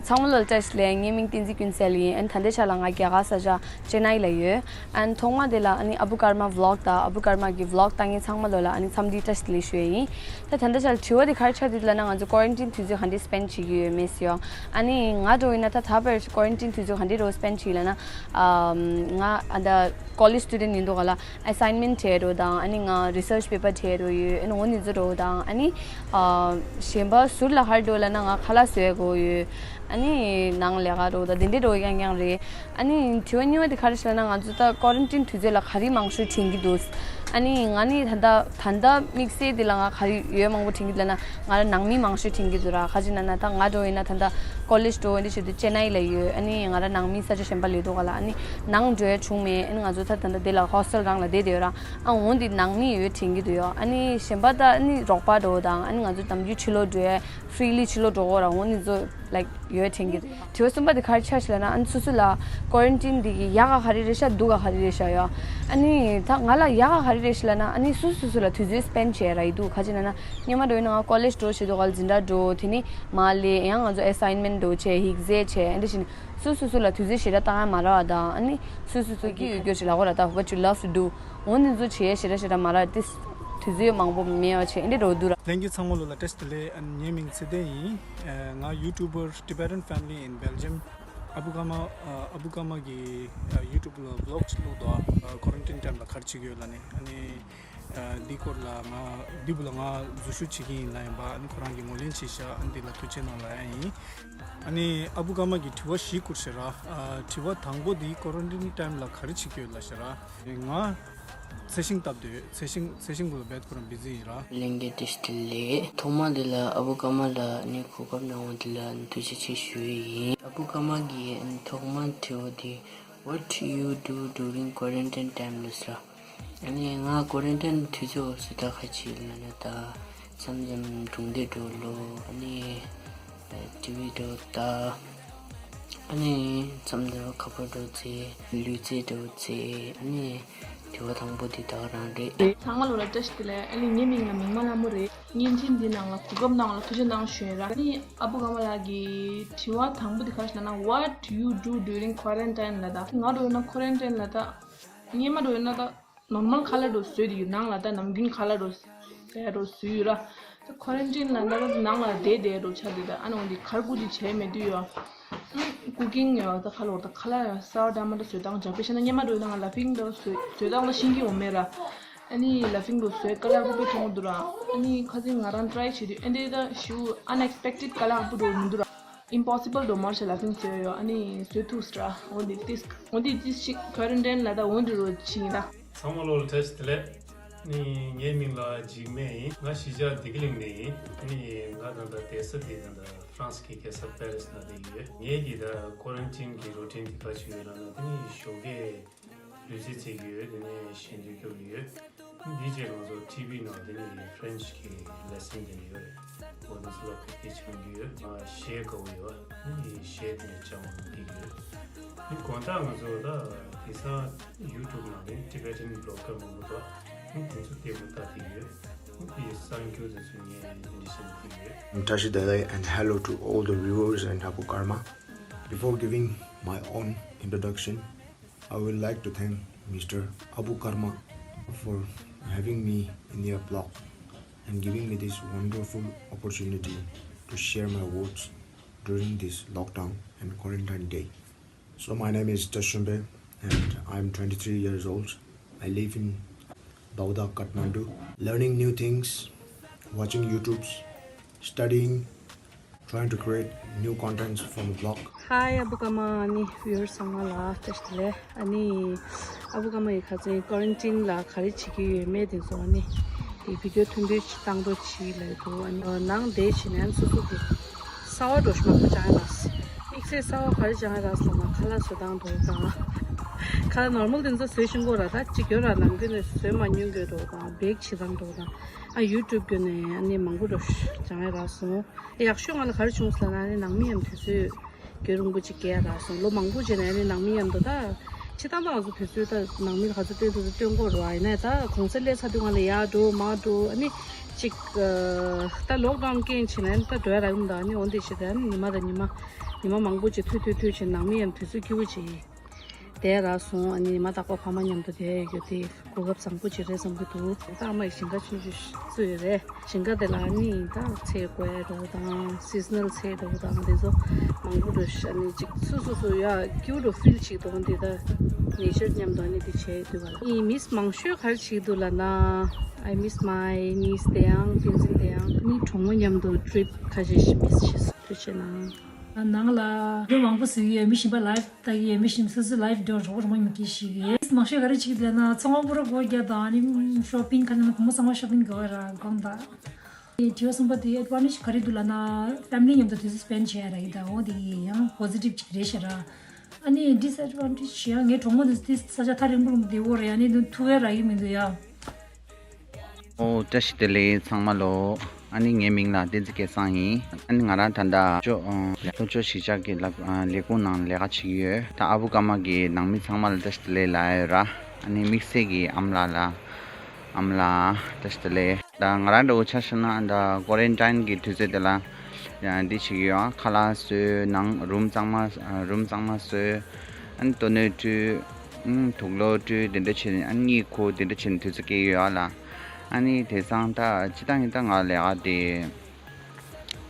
ཚང་མ་ལོ་ལ་བཀྲ་ཤིས་བདེ་ལེགས། ངའི་མིང་བསྟན་འཛིན་ཀུན་གསལ་ཡིན། ཨན་ད་ལྟའི་ཆ་ལ་ང་རྒྱ་གར་ས་ཆ་ཅེ་ནའི་ལ་ཡོད། ཨན་ཐོག་མ་དེ་ལ་ཨ་ནི་ཨ་བུ་ཀརྨ་བི་ལོག་དང་ཨ་བུ་ཀརྨ་གི་བི་ལོག་ལྟ་མཁན་ཚང་མ་ལོ་ལ་ཨ་ནི་འཚམས་འདྲི་བཀྲ་ཤིས་བདེ་ལེགས་ཞུ་ཡ་ཡིན། ད་ད་ལྟའི་ཆ་ལ་དྲི་བ་དེ་ག་རེ་ཆགས་འདུག་ལབ་ན། ང་ཚོ་ཀོ་རན་ཊིན་དུས་ཚོད་ག་འདྲས་སི་པེན་བྱེད་ཀྱི་ཡོད་མེད་ཟེར་ཡོང་། ཨ་ནི་ང་འདྲ་བོ་ཡིན་ན་ད་ད་བར་ཀོ་རན་ཊིན་དུས་ཚོད་ག་འདྲས་རོ་སི་པེན་བྱེད་ལབ་ན། ཨམ་ང་ཨ་ད་ཀོ་ལེཇ་སི་ཊུ་ཌེན་ཊི་ཡིན་དུས་ག་ལ། ཨེ་སའིན་མེན་ཊི་བྲིས་རོགས་དང་། ཨ་ནི་ང་རི་སར་ཆི་པེ་པར་བྲིས་རོགས་ཡོད། ཨ་ནི་འོ་ནི་ཚོ་རོགས་དང་། ཨ་ནི་ཨ་གཞན་པ་ཟུར་ལ་ཧར་འགྲོ་ལབ་ན་ང་ཁ་ལག་བཟོ་དགོས་ཡོད། ཨ་ནི་ནང་ལས་ཀ་རོགས་དང་དེ་འདྲའི་རོགས་རྐྱང་རྐྱང་རེད། ཨ་ནི་དྲི་བ་གཉིས་པ་དེ་ག་རེ་ཞིག་ལབ་ན། ང་ཚོ་ད་ཀོ་རན་ཊིན་དུས་ཚོད་ལ་ག་རེ་མང་ཤོས་དྲན་གྱི་འདུག་ཨ་ནི་ང་ནི་ད་ལྟ་ད་ལྟ་དམིགས་བསལ་དེ་ལ་ང་ག་རེ་ཡོད་མང་པོ་དྲན་གྱི་འདུག་ལབ་ན། ང་རང་ནང་མི་མང་ཤོས་དྲན་གྱི་འདུག་ར། ག་ཅི་ན་ན་ད་ང་འདྲ་བོ་ཡིན་ན་ད་ལྟ་ཀོ་ལེཇ་འགྲོ་འདི་བྱེད་དུས་ཅེ་ནའི་ལ་ཡོད། ཨ་ནི་ང་རང་ནང་མི་ས་ཆ་གཞན་པ་ལ་ཡོད་དུས་ག་ལ། ཨ་ནི་ནང་འགྲོ་ཡ་བྱུང་མེད། ཨ་ནི་ང་ཚོ་ད་ད་ལྟ་དེ་ལ་ཧོ་སི་ཊེལ་རང་ལ་བསྡད་བསྡད་ཡོད་ར། ཨ་འོ་འདི་ནང་མི་ཡོད་དྲན་གྱི་འདུག་ཡོད། ཨ་ནི་གཞན་པ་ད་ཨ་ནི་རོགས་པ་འགྲོ་དང་། ཨ་ནི་ང་ཚོ་ནམ་རྒྱུན་ཕྱི་ལོགས་འགྲོ་ཡ་ཕི་རི་ལི་ཕྱི་ལོགས་འགྲོ་གོ་ར། འོ་འདི་ཚོ་ལའིག་ཡོད་དྲན་གྱི་འདུག་དྲི་བ་གསུམ་པ་དེ་ག་རེ་ཆགས་ཤག་ལབ་ན། ཨ་ནི་སོ་སོ་ལ་ཀོ་རན་ཊིན་འདི་གི་ཡག་ག་ག་རེ་རེད་ཤག་སྡུག་ག་ག་རེ་རེད་ཤག་ཡོད། ཨ་ནི་ད་ང་ལ་ཡག་ག་ག་རེ་རེད་ཤག་ལབ་ན། ཨ་ནི་སོ་སོ་སོ་ལ་དུས་ཚོད་སི་པེན་བྱས་ར་ཡི་འདུག་ག་ཅི་ན་ན་སྔོན་མ་འགྲོ་ཡིན་ན་ང་ཀོ་ལེཇ་འགྲོ་བྱེད་དུས་ག་ལ་འཛིན་གྲྭ་འགྲོ། དེ་ནི་མ་ལས་ཡང་ང་ཚོ་ཨེ་སའིན་མེན་ཊི་འགྲོ་བྱས། ཡིག་ཚད་བྱས། ཨ་འདི་བཞིན་སོ་སོ་སོ་ལ་དུས་ཚོད་ཞེ་དྲག་བཏང་ཡ་མ་རག་པ་དང་། ཨ་ནི་སོ་སོ་སོ་གི་ཡོད་རྒྱུ་ཞིག་ལབ་དགོས་ར། ད་what you love to do འོ་འདི་ཚོ་བྱེད་ཡ་ཞེ་དྲག་ཞེ་དྲག་མ་རག་དེ། དུས་ཚོད་མང་པོ་མེད་པ་བྱས། ཨ་འདི་འགྲོ་འདུག་ར། ལྷན་རྒྱས་ཚང་མ་ལོ་ལ་བཀྲ་ཤིས་བདེ་ལེགས། ཨ་ངའི་མིང་ཚེ་བརྟན་ཡིན། ཨ་ང་ཡུ་ཊུ་བར་Tibetan Family in Belgium། ཨ་བུ་ཀརྨ། ཨ་ཨ་བུ་ཀརྨ་གི་ཨ་ཡུ་ཊུབ་ལ་བི་ལོག་ཅིག་བླུགས་འདུག་ཨ་ཀོ་རན་ཊིན་ཊའིམ་ལ་ག་རེ་བྱེད་ཀྱི་ཡོད་ལབ་ནས། ཨ་ནི་ཨ་འདི་སྐོར་ལ་ང་འདི་བུ་ལ་ང་འཛུལ་ཞུགས་བྱེད་ཀྱི་ཡིན་ལབ་ཡིན་པ། ཨ་ནི་ཁོ་རང་གིས་ངོས་ལེན་བྱས་ཤག་ཨ་ནི་འདི་ལ་ཐུགས་རྗེ་གནང་ལབ་ཡ་ཡིན། ཨ་ནི་ཨ་བུ་ཀརྨ་གིས་དྲི་བ་བཞི་བསྐུར་ཤག་ར། ཨ་དྲི་བ་དང་པོ་འདི་ཀོ་རན་ཊིན་ཊའིམ་ལ་ག་རེ་བྱེད་ཀྱི་ཡོད་ལབ་ཤག་ར། ང་ཚེ་ཤིང་བཏབ་སྡོད། ཚེ་ཤིང་ཚེ་ཤིང་གུ་ལ་བེད་ཁོ་རང་བི་ཛི་ཡིན་ར། ལྷན་རྒྱས་བཀྲ་ཤིས་བདེ་ལེགས། ཐོག་མ་དེ་ལ་ཨ་བུ་ཀརྨ་ལ་ནི་གོ་སྐབས་གནང་བ་དེ་ལ་ཐུགས་རྗེ་ཆེ་ཞུ་ཡི་ཡིན། ཨ་བུ་ཀརྨ་གིས་ཐོག་མ་དྲི་བ་དེ། What you do during quarantine time ལབ་ས། ཨ་ནི་ང་ཀོ་རན་ཊིན་དུས་ཚོད་སུ་ད་ག་བྱེད་ལབ་ན། ད་མཚམས་མཚམས་སྒྲུང་སྡེ་འགྲོ་ལོ། ཨ་ནི་ཊི་ཝི་འགྲོ་ལྟ། ཨ་ནི་མཚམས་འདིར་ཁ་པར་འགྲོ་རྩེ། ལུས་རྩལ་འགྲོ་རྩེ། ཨ་ནི་དྲི་བ་དང་པོ་དེ་ད་ག་རང་རེད། ཚང་མ་ལོ་ལ་བཀྲ་ཤིས་བདེ་ལེགས། ཨ་ནི་ངའི་མིང་ལ་མིག་དམར་ལྷ་མོ་རེད། བརྙན་འཕྲིན་འདི་ནང་ལ་གོ་སྐབས་གནང་བ་ལ་ཐུགས་རྗེ་གནང་ཞུ་ཡིན་ར། ཨ་ནི་ཨ་བུ་ཀརྨ་ལགས་ཀྱི་དྲི་བ་དང་པོ་དེ་ག་རེ་ཞིག་ལབ་ན། What you do during quarantine ལབ་ད། ང་འདྲ་བོ་ཡིན་ན་ཀོ་རན་ཊིན་ལབ་ད། སྔོན་མ་འདྲ་བོ་ཡིན་ན་ད་ནོར་མལ་ཁ་ལག་འདྲ་བོ་བཟོས་བསྡད་ཡོད། ནང་ལ་ད་ནམ་རྒྱུན་ཁ་ལག་འདྲ་བོ་ཟས་འདྲ་བོ་བཟོས་ཡོད་ར། ད་ཀོ་རན་ཊིན་ལབ་ད་ནང་ལ་བསྡད་བསྡད་འདྲ་བོ་ཆགས་བསྡད། ད་ཨ་ནི་འོ་འདི་ག་རེ་ཀུ་ཅིག་བྱས་མེད་དུས་ཡོད། ཀུ་ཀིང་ཡོད། ད་ཁ་ལོར་ད་ཁ་ལག་ཡོད། གསར་པ་འདྲ་མ་འདྲ་བཟོ་སྟངས་འཇགས་པའི་ཤེས་ན། སྔོན་མ་འདྲ་བོ་ཡིན་ན་ང་ལ་ཕིང་འདྲ་བོ་བཟོ་བཟོ་སྟངས་ལ་ཤེས་ཀྱི་ཡོད་མེད་ར། ཨ་ནི་ལ་ཕིང་འདྲ་བོ་བཟོས་དཀའ་ལས་ཁག་པོ་མཐོང་གི་འདུག་ར། ཨ་ནི་ཁ་སང་ང་རང་ཊི་རའི་བྱེད་དུས་ཨེ་འདྲའི་ད་ཞེ་པོ་ཨན་ཨེག་སི་པེག་ཊེཌ་དཀའ་ལས་ཁག་པོ་འདྲ་བོ་མི་འདུག་ར། ཨིམ་པོ་སི་བལ་འདྲ་བོ་མ་རེད་ཤག་ལ་ཕིང་བཟོས་ཡོད། ཨ་ནི་བཟོ་ཐུབ་སི་ར། འོ་འདི་ཏིས་འོ་འདི་ཏིས་ཤིག་ཀོ་རན་ཊིན་ལབ་ད་འོ་འདི་རུ་ཕྱིན་ཡིན་ར། ཚང་མ་ལོ་ལ་བཀྲ་ཤིས་བདེ་ལེགས། ནི་ངའི་མིང་ལ་འཇིགས་མེད་ཡིན། ང་གཞིས་ཆགས་བདེ་སྐྱིད་གླིང་ནས་ཡིན། ནི་ང་ད་ལྟ་བསྡད་ས་དེ་ད་ལྟ་ཧྥ་རན་སི་གི་རྒྱལ་ས་པེ་རི་སི་ནང་བསྡད་ཡོད། ངའི་གི་ད་ཀོ་རན་ཊིན་གི་རུ་ཊིན་དེ་ག་ཅིག་ཡོད་ལབ་ན། དེ་ནི་ཞོགས་ཀས་ལུས་རྩལ་རྩེ་གི་ཡོད། དེ་ནས་ཞལ་འདོན་རྒྱག་གི་ཡོད། འདི་རྗེས་ང་ཚོ་ཊི་ཝི་ནང་དེ་ནས་ཕ་རེན་ཆི་གི་ལེ་སན་དེ་འདྲ་ཡོད་རེད། འོ་དེ་ཚོ་ལ་གོ་སྐབས་སྦྱང་གི་ཡོད། ང་གཞས་དགའ་བོ་ཡོད། ནི་གཞས་དེ་འདྲ་སྦྱང་བ་འདི་གི་ཡོད། ནི་དགོང་དག་ང་ཚོ་ད་དེང་སང་ཡུ་ཊུབ་ནང་ནས་ཊི་བེ་ཊན་བི་ལོག་གར་མང་པོ་འདུག་ནི་དེ་ཚོ་ལྟད་མོ་ལྟ་བསྡད་ཡོད། ནི་དེའི་གསར་འགྱུར་དེ་ཚོ་ངས་འདི་འདྲ་བཤད་བསྡད་ཡོད། བཀྲ་ཤིས་བདེ་ལེགས། And hello to all the viewers and Abu Karma. Before giving my own introduction, I would like to thank Mister Abu Karma for having me in their blog and giving me this wonderful opportunity to share my words during this lockdown and quarantine day. So my name is Tashumbe and I'm twenty-three years old. I live in Baudak, Kathmandu, learning new things, watching YouTubes, studying, trying to create new contents from a blog. Hi, ཨ་བུ་ཀརྨ་ཨ་ནི་བི་ཡུ་ཨར་ཚང་མ་ལ་བཀྲ་ཤིས་བདེ་ལེགས། ཨ་ནི་ཨ་བུ་ཀརྨ་ཡི་ཁ་སང་ཀོ་རན་ཊིན་ལ་ག་རེ་བྱེད་ཀྱི་ཡོད་མེད་དེ་ཚོ་ཨ་ནི་དེ་བི་ཌི་ཡོ་ཐུང་ཐུང་ཞིག་བཏང་རོགས་བྱེད་ལབ་འདུག་ཨ་ནི་ནང་བསྡད་བྱས་ནས་ཨ་ནི་སོ་སོ་གི་གསར་པ་འདྲ་ཞིག་མང་པོ་སྦྱང་ཡ་རག་སོང་། དམིགས་བསལ་གསར་པ་ག་རེ་སྦྱང་ཡ་རག་སོང་ལབ་ན་ཁ་ལག་བཟོ་སྟངས་འདྲ་དང་། ཁ་ལག་ནོར་མལ་དེ་ཚོ་བཟོས་ཤེས་ཀྱི་ཡོད་ར། ད་གཅིག་ཡོད་ར། ནམ་རྒྱུན་ནས་བཟོས་མ་མྱོང་གི་འདྲ་དང་། བེག་བྱེད་སྟངས་འདྲ་དང་། ཨ་ཡུ་ཊུབ་བརྒྱུད་ནས་ཨ་ནི་མང་པོ་འདྲ་སྦྱང་ཡ་རག་སོང་། ཡག་ཤོས་ང་ལ་ག་རེ་བྱུང་སོང་ལབ་ན་ཨ་ནི་ནང་མི་མཉམ་དུས་ཚོད་རྒྱུན་རིང་པོ་ཅིག་སྐྱེལ་ཡ་རག་སོང་། ལོ་མང་པོ་རྗེས་ནས་ཨ་ནི་ནང་མི་མཉམ་དུ་ད་སྤྱིར་བཏང་ད་ང་ཚོ་དུས་ཚོད་ད་ནང་མི་ལ་ག་ཚོད་སྟོན་ཐུབ་ཚོད་སྟོན་དགོས་རེད་བ། ཡིན་ནའི་ད་གུང་སེང་སླེབས་ཚར་དུས་ང་ལ་ཡར་འགྲོ་མར་འགྲོ་ཨ་ནི་ཅིག་ཨ་ད་ལོག་ཌའུན་རྐྱེན་བྱས་ནས་ཨ་ནི་ད་འགྲོ་ཡ་རག་གི་མི་འདུག་ཨ་ནི་འོ་འདི་བྱས་ཏེ་ཨ་ནི་ཉི་མ་དང་ཉི་མ་ཉི་མ་མང་པོ་ཅིག་ཐུག་ཐུག་ཐུག་བྱས་ནང་མི་མཉམ་དུས་ཚོད་སྐྱིད་པོ་ཅིག་བསྡད་རག་སོང་། ཨ་ནི་མ་དག་པ་ཕ་མ་མཉམ་དུ་བསྡད་ཡོད་དེ་གོ་སྐབས་བཟང་པོ་ཅིག་རེད་བསམ་གྱི་འདུག་ད་ཨ་མ་ཡིས་ཞིང་ཁ་ཆུང་ཆུང་ཞིག་བཙུགས་ཡོད་རེད། ཞིང་ཁ་དེ་ལ་ཨ་ནི་ད་ཚལ་བཀོལ་ཡ་འདྲ་བོ་དང་སི་ཛི་ནལ་ཚལ་འདྲ་བོ་དང་དེ་ཚོ་མང་པོ་འདྲ་བོ་ཞིག་ཨ་ནི་ཅིག་སོ་སོ་སོ་ཡ་སྐྱིད་པོ་འདྲ་བོ་ཕིལ་བྱེད་ཀྱི་འདུག་འདི་ད་ནེ་ཅར་མཉམ་དུ་ཨ་ནི་དེ་བྱས་ཡོད་དུས་ག་ལ་ཨ་ནི་མིས་མང་ཤོས་ག་རེ་བྱེད་ཀྱི་འདུག་ལབ་ན། I miss my niece དེ་ཡང་བསྟན་འཛིན་དེ་ཡང་ཨ་ནི་གྲོགས་མོ་མཉམ་དུ་ཊི་རིབ་ཁ་ཤས་ཤིག་མིས་བྱེད་སོང་། ཐུགས་རྗེ་གནང་། ནང་ལ་ལོ་མང་པོ་ཟིག་ཡོད་མི་གཞན་པ་ལའིབ་ལྟ་གི་ཡོད་མི་གཞན་སོ་སོའི་ལའིབ་འགྲོ་རོགས་རོགས་མ་ཡིན་གྱི་ཞིག་ཡོད། མང་ཤོས་ག་རེ་བྱེད་ཀྱི་ལབ་ན་ཚོང་པ་པུ་ར་སྒོ་རྒྱག་དང་ཨ་ནི་ཤོ་པིང་ག་ནང་བུ་མོ་ཚང་མ་ཤོ་པིང་དགོས་ར་དགོངས་དག་དྲི་བ་གསུམ་པ་དེ་ཨེ་ཌི་ཝན་ཊེཇ་ག་རེ་འདུག་ལབ་ན་ཕེ་མི་ལི་མཉམ་དུ་དུས་ཚོད་སྤེན་བྱས་ར་ཡིན་ད་འོ་དེ་ཡང་པོ་ཟི་ཊིབ་ཅིག་རེད་ཤག་ར། ཨ་ནི་ཌིས་ཨེ་ཌི་ཝན་ཊེཇ་ཡང་ངའི་གྲོགས་མོ་དེ་དེ་ས་ཆ་ཐག་རིང་པོ་རུ་བསྡད་ཡོད་རེད། ཨ་ནི་དུ་ཐུག་ཡ་རག་གི་མི་འདུག་ཡ། ཨོ་བཀྲ་ཤིས་བདེ་ལེགས་ཚང་མ་ལོ། ཨ་ནི་ངའི་མིང་ལ་བསྟན་འཛིན་སྐལ་བཟང་ཡིན། ཨ་ནི་ང་རང་ད་ལྟ་ལྷོ་ཕྱོགས་ཨ་ལྷོ་ཕྱོགས་གཞིས་ཆགས་ཀྱི་ལས་ལས་ཁུངས་ནང་ལས་ཀ་བྱེད་ཀྱི་ཡོད། ད་ཨ་བུ་ཀརྨ་གི་ནང་མི་ཚང་མ་ལ་བཀྲ་ཤིས་བདེ་ལེགས་ལབ་ཡ་ཡོད་ར། ཨ་ནི་དམིགས་བསལ་གྱི་ཨ་མ་ལགས་ལ་ཨ་མ་ལགས་བཀྲ་ཤིས་བདེ་ལེགས། ད་ང་རང་འདྲ་བོ་ཆ་བཞག་ན་ད་ཀོ་རན་ཊིན་གྱི་དུས་ཚོད་དེ་ལ་ཡང་འདི་བྱེད་ཀྱི་ཡོད། ཁ་ལག་བཟོས། ནང་རུམ་གཙང་མ་རུམ་གཙང་མ་བཟོས། ཨ་ནི་ཏོ་ནོ་བཀྲུས། ཨུམ། དུག་ལོག་བཀྲུས། དེ་འདྲ་བྱས་ནས་ཨ་ནི་གཉིད་ཁུག་དེ་འདྲ་བྱས་ནས་དུས་ཚོད་སྐྱེལ་གྱི་ཡོད་ཨ་ལ། ཨ་ནི་དེང་སང་ད་སྤྱིར་བཏང་གི་ད་ང་ལས་ཀ་དེ་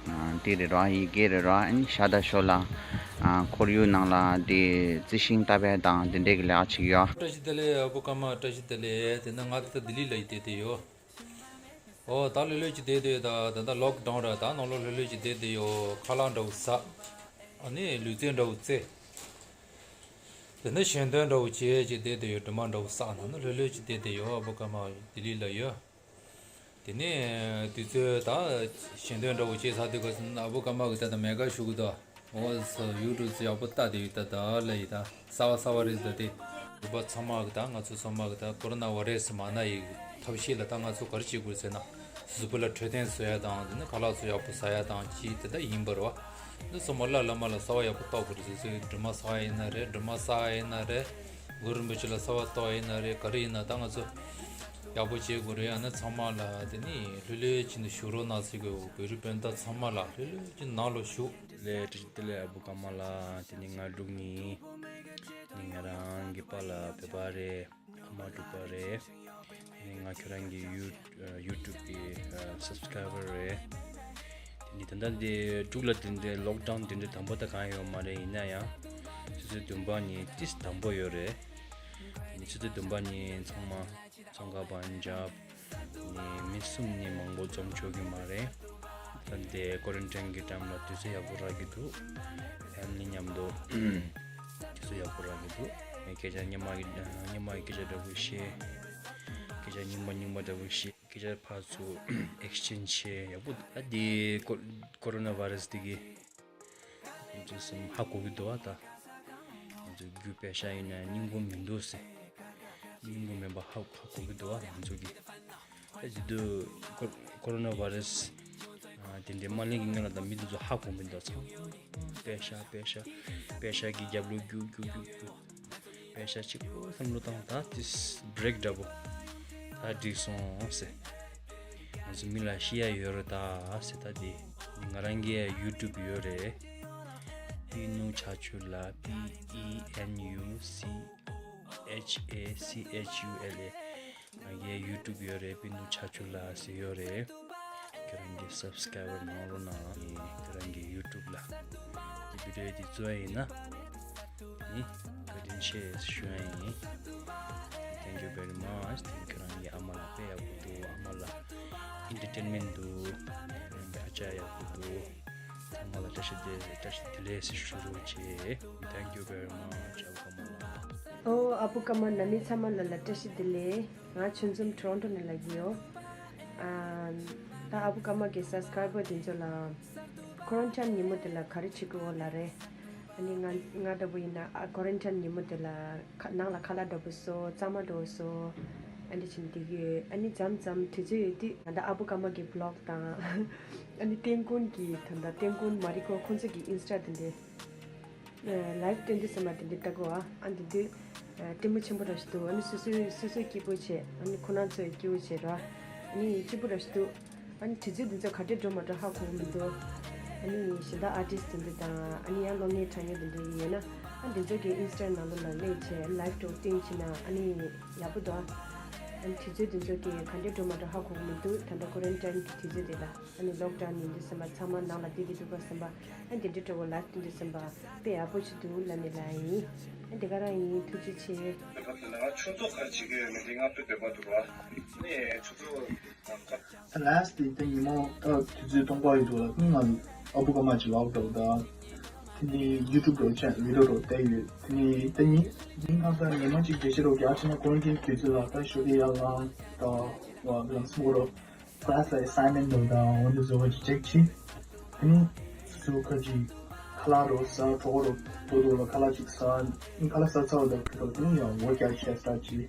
ཨ་དེ་རེད་ར། ཡི་གེ་རེད་ར། ཨ་ནི་ཞར་དང་ཞོར་ལ་ཨ་ཁོར་ཡུག་ནང་ལ་དེ་རྩི་ཤིང་བཏབ་ཡ་དང་དེ་འདྲའི་གི་ལས་ཀ་བྱེད་ཀྱི་ཡོད། བཀྲ་ཤིས་བདེ་ལེགས་ཨ་བུ་ཀརྨ། བཀྲ་ཤིས་བདེ་ལེགས། དེ་ན་ང་ད་ལྟ་ལྡི་ལི་ལ་ཡི་བསྡད་བསྡད་ཡོད། ཨོ་ད་ལྷོད་ལྷོད་ཅིག་བསྡད་བསྡད་ཡོད། ད་ད་ལྟ་ལོག་ཌའུན་ར། ད་ནང་ལོགས་ལྷོད་ལྷོད་ཅིག་བསྡད་བསྡད་ཡོད། ཁ་ལག་འདྲ་བོ་ཟ། ཨ་ནི་ལུས་རྩལ་འདྲ་བོ་རྩེ། དེ་ནས་ཞལ་འདོན་འདྲ་བོ་བྱས་ཅིག་བསྡད་བསྡད་ཡོད། གྲིབ་མ་འདྲ་བོ་བསགས་ནས་ནི་ལྷོད་ལྷོད་ཅིག་བསྡད་བསྡད་ཡོད། ཨ་བུ་ཀརྨ་ལྡི་ལི་ལ་ཡོད། དེ་ནས་དུས་ཚོད་ད་ཞལ་འདོན་འདྲ་བོ་བྱས་ཚར་དུས་ག་ཟེར་ན་ཨ་བུ་ཀརྨ་གི་ད་ད་མེ་ཀ་ཞུ་གི་འདུག་འོ་ཡུ་ཊུབ་ཚོ་ཡག་པོ་ལྟ་དེ་ཡོད། ད་ད་ལ་ཡི་ད་གསར་པ་གསར་པ་རེད། ད་དེ་རུ་པ་ཚང་མ་གི་ད་ང་ཚོ་ཚང་མ་གི་ད་ཀོ་རོ་ན་བྷ་ཡི་ར་སི་མ་ན་ཡི་ཐབས་ཤེས་ལ་ད་ང་ཚོ་ག་རེ་བྱེད་དགོས་ཟེར་ན། གཟུགས་པོ་ལ་འཕྲོད་བསྟེན་བཟོ་ཡ་དང་དེ་ནས་ཁ་ལག་ཚོ་ཡག་པོ་ཟ་ཡ་དང་ཅི་དེ་ད་ཡིན་པ་རེད་བ། འདི་ཚང་མ་ལ་ལ་མ་ལ་གསར་པ་ཡག་པོ་ལྟ་དགོས་རེད་ཟེར་ཚོས་གྲིབ་མ་ཟ་ཡ་ཡིན་ན་རེད། གྲིབ་མ་ཟ་ཡ་ཡིན་ན་རེད། གུ་རུ་རིན་པོ་ཆེ་ལ་གསར་པ་ལྟ་ཡ་ཡིན་ན་རེད། ག་རེ་ཡིན་ན་ད་ང་ཚོ་ཡག་པོ་བྱེད་དགོས་རེད། ཡང་ན་ཚང་མ་ལ་དེ་ནི་ལྷོད་ལྷོད་བྱས་ནས་བཞུགས་རོགས་གནང་ཟེར་གི་ཡོད། བོད་རིགས་སྤུན་ཟླ་ཚང་མ་ལ་ལྷོད་ལྷོད་བྱས་ནས་ནང་ལོགས་བཞུགས། ལས་བཀྲ་ཤིས་བདེ་ལེགས་ཨ་བུ་ཀརྨ་ལགས། དེ་ནི་ང་འབྲུག་ནས་ནི་ང་རང་གི་པཱ་ལགས་བོད་པ་རེད། ཨ་མ་འབྲུག་པ་རེད། ནི་ང་ཁྱོད་རང་གི་ཡུ་ཡུ་ཊུབ་གི་སབ་སི་ཀ་རའི་བར་རེད། དེ་ནི་ད་ལྟ་འདི་འབྲུག་ལ་དེ་འདྲའི་ལོག་ཌའུན་དེ་འདྲའི་དམ་པོ་ད་གང་ཡོད་མ་རེད། ཡིན་ན་ཡང་ཆུ་ཚོད་བདུན་པ་ནི་ཏིས་དམ་པོ་ཡོད་རེད། དེ་ནི་ཆུ་ཚོད་བདུན་པ་ནི་ཚང་མ་ཚོང་ཁང་པ་འཇབ། ནི་མི་གསུམ་ནི་མང་པོ་འཛོམས་ཆོག་གི་མ་རེད། ད་ལྟའི་ཀོ་རན་ཊིན་གི་ཊའིམ་ལ་དུས་ཚོད་ཡག་པོ་རག་གི་འདུག་ཕེ་མི་ལི་མཉམ་དུ་དུས་ཚོད་ཡག་པོ་རག་གི་འདུག་སྐད་ཆ་སྔོན་མ་གི་སྔོན་མ་གི་སྐད་ཆ་འདྲ་པོ་བཤད། སྐད་ཆ་རྙིང་པ་རྙིང་པ་འདྲ་པོ་བཤད། སྐད་ཆ་ཕར་ཚུར་ཨེག་སི་ཅེན་ཇི་བྱས་ཡག་པོ་འདུག་ད་ལྟའི་ཀོ་ཀོ་རོ་ན་བྷ་ཡི་ར་སི་དེ་གི་ང་ཚོ་སེམས་ཧ་གོ་གི་འདུག་བ། ད་ང་ཚོ་རྒྱུ་པེ་ཤ་ཡིན་ན་སྙིང་པོ་མི་འདུག་ཟེར། སྙིང་པོ་མེད་པ་ཧ་ཧ་གོ་གི་འདུག་བ། ང་ཚོ་གི་ད་ཇི་དུས་ཀོ་ཀོ་རོ་ན་བྷ་ཡི་ར་སི་དེ་འདྲའི་མ་སླེབས་ཀྱི་སྔོན་ལ་ད་མི་དེ་ཚོ་ཧ་གོ་མི་འདུག་ཚང་པེ་ཤ་པེ་ཤ་པེ་ཤ་གི་རྒྱབ་ལོགས་རྒྱུག་རྒྱུག་རྒྱུག་རྒྱུག་པེ་ཤ་གཅིག་པོ་བསམ་བློ་བཏང་། ད་དེ་བྷི་རེག་འདྲ་པོ་ད་འགྲིག་སོང་ཟེར། ང་ཚོ་མི་ལ་ཤི་ཡ་ཡོད་རེད་ད་ཟེར། ད་དེ་ང་རང་གི་ཡུ་ཊུབ་ཡོད་རེད། པི་ནུ་ཆ་ཆུ་ལ། པི་ཨི་ཨེན་ཡུ་སི་ཨེཆ་ཨེ་སི་ཨེཆ་ཡུ་ཨེལ་ཨེ། ང་གི་ཡུ་ཊུབ་ཡོད་རེད། པི་ནུ་ཆ་ཆུ་ལ་ཟེར་ཡོད་རེད། ཁྱེད་རང་གི་སབ་སི་ཀ་རའི་བར་གནང་རོགས་གནང་། ཁྱེད་རང་གི་ཡུ་ཊུབ་ལ་དེ་བི་ཌི་ཡོ་དེ་བཙུགས་ཡ་ཡིན་ན་ནི་བཀའ་དྲིན་ཆེ་ཞུ་ཡ་ཡིན། དེ་ Thank you very much. Thank you. ཁྱེད་རང་གི་ཨ་མ་ལགས་དཔེ་ཡག་པོ་འདུག་ཨ་མ་ལགས་ཨེན་ཊར་ཊེན་མེན་ཊི་འདུག་ཁྱེད་རང་གི་ཨ་ཅག་ཡག་པོ་འདུག་ཚང་མ་ལ་བཀྲ་ཤིས་བདེ་བཀྲ་ཤིས་བདེ་ལེགས་ཟེར་ཞུ་རོགས་བྱེད། Thank you very much. ཨ་བུ་ཀརྨ་ལགས། ཨོ། ཨ་བུ་ཀརྨ་ནང་མི་ཚང་མ་ལ་ལ་བཀྲ་ཤིས་བདེ་ལེགས། ང་ཆུང་འཛོམས་ཊོ་རོན་ཊོ་ནས་ལ་གི་ཡོད། ཨ། ད་ཨ་བུ་ཀརྨ་གི་སབ་སི་ཀ་རའི་བར་དེ་ཚོ་ལ་ཀོ་རན་ཊིན་ཉིན་མོ་དེ་ལ་ག་རེ་བྱེད་དགོས་ལབ་རེད། ཨ་ནི་ང་ང་འདྲ་པོ་ཡིན་ན་ཨ་ཀོ་རན་ཊིན་ཉིན་མོ་དེ་ལ་ཁ་ནང་ལ་ཁ་ལག་འདྲ་པོ་བཟོ། གཙང་མ་འདྲ་པོ་བཟོ། ཨ་ནི་བྱེད་ནས་བསྡད་ཀྱི་ཡོད། ཨ་ནི་མཚམས་མཚམས་དུས་ཚོད་ཡོད་དུས་ད་ལྟ་ཨ་བུ་ཀརྨ་གི་བི་ལོག་དང་། ཨ་ནི་ཏན་ཀུན་གྱི་ད་ལྟ་ཏན་ཀུན་མ་རི་ཀོ་ཁོང་ཚོ་གི་ཨིན་སི་ཊ་དེ་འདྲའི། ལའིབ་སྟོན་དུས་ཙམ་པ་དེ་འདྲའི་ལྟ་དགོས་ཨ། ཨ་འདི་དུས་ལྟད་མོ་ཆེན་པོ་ར་ཞིག་འདུག་ཨ་ནི་སོ་སོའི་སོ་སོའི་སྐྱིད་པོ་བྱེད། ཨ་ནི་ཁོ་རང་ཚོའི་སྐྱིད་པོ་བྱེད་ར། ཨ་ནི་སྐྱིད་པོ་ར་ཞིག་འདུག་ཨ་ནི་དུས་ཚོད་འདི་ཚོ་ག་འདྲས་འགྲོ་མ་འགྲོ་ཧ་གོ་གི་མི་འདུག་ཨ་ནི་གཞན་དག་ཨར་ཊིསི་དེ་འདྲ་དང་ཨ་ནི་ཡང་གློག་བརྙན་འཁྲབ་མཁན་དེ་འདྲ་ཡིན་ན་ཨ་འདི་ཚོ་གི་ཨིན་སི་ཊ་ནང་ལོགས་ལ་སླེབས་བྱས་ལའིབ་འདྲ་བོ་སྟོན་བྱས་ན་ཨ་ནི་ཡག་པོ་འདུག་ཨ་ནི་དུས་ཚོད་འདི་ཚོ་གི་ག་འདྲས་འགྲོ་མ་འགྲོ་ཧ་གོ་གི་མི་འདུག་ད་ལྟ་ཀོ་རན་ཊིན་གི་དུས་ཚོད་དེ་ལ། ཨ་ནི་ལོག་ཌའུན་ཡིན་དུས་ཙམ་པ་ཚང་མ་ནང་ལ་བསྡད་ཀྱི་འདུག་པ་ཙམ་པ། ཨ་འདི་འདྲའི་འདྲ་བོ་ལའིབ་སྟོན་དུས་ཙམ་པ་དཔེ་ཡག་པོ་ཞིག་འདུག་ལབ་ནས་ལབ་ཡིན། ཨ་འདི་ག་རང་ཡིན། ཐུགས་རྗེ་ཆེ། ང་ཆུ་ཚོད་ག་རེ་བྱེད་ཀྱི་ཡོད་མེད་དེ་ང་དཔེ་འདོད་པ་འདུག་བ། ནས་ཆུ་ཚོད་ལ་སི་ཊི་དེ་ཉིན་མོ་ད་དུས་ཚོད་སྟོང་པ་ཡོད་འདུག་ལ་ང་ཨ་བུ་ཀརྨ་གྱི་ལོག་འགྲོ་ད། དེ་ནས་ཡུ་ཊུབ་འགྲོ་ཆ་བི་ཌིའོ་འགྲོ་བལྟས་ཡོད། དེ་ནས་ད་ཉིན་ཉིན་གང་ཟག་ཉི་མ་གཅིག་འགྲེལ་བཤད་རོགས་རྒྱག་བྱས་ན་ཀོ་རན་ཊིན་དུས་ཚོད་ལ་ད་ཞོགས་ཀས་ཡར་ལངས་ད་བ་ལམ་སེང་འགྲོ། ཀ་ལ་སི་ལ་ཨེ་སའིན་མེན་ཊི་འདྲ་དང་འོ་འདི་བཟོ་བ་ཅིག་ཅེག་བྱས། དེ་ནས་སོ་སོ་ཁ་ཅིག་ཁ་ལག་རོ་ཟ་གྲོགས་རོ་དོ་དོ་ལ་ཁ་ལག་ཅིག་ཟ། ཁ་ལག་ཟ་ཚར་བ་དང་ཁ་ཐོག་དེ་ནས་ཡང་ཝོར་ཀི་ཨའུཊ་བྱས་ས་ཅིག་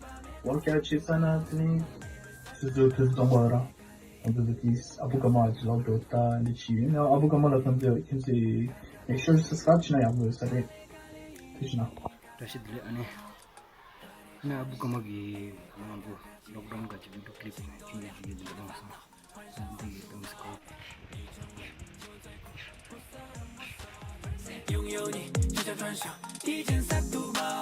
ཝོར་ཀི་ཨའུཊ་བྱས་ཚར་ན་དེ་ནས་སོ་སོ་དུས་ཚོད་སྟོང་པ་ར་འོ་འདི་བཟོ་གིས་ཨ་བུ་ཀརྨ་གྱི་ལོག་འགྲོ་ད་འདི་བྱས་ཡིན། ཡང་ཨ་བུ་ཀརྨ་ལ་ཐམས་ཅད་ཁྱེད་ཚོས་མེག་ཤོར་སབ་སི་ཀ་རའིབ་བྱས་ན་ཡག་པོ་ཡོད་ས་རེད། ཐུགས་རྗེ་གནང་། བཀྲ་ཤིས་བདེ་ལེགས། ཨ་ནི། ཨ་ནི་ཨ་བུ་ཀརྨ་གི་ང་ཚོ་ལོག་ཌའུན་སྐབས་ཀྱི་བི་ཌིའོ་ཀི་ལིབ་ཁྱོན་ནས་ཅིག་ཡོད་འདི་འདྲ་བླངས་སོང་། འདི་ཡི་ཏང་སི་ཀོ།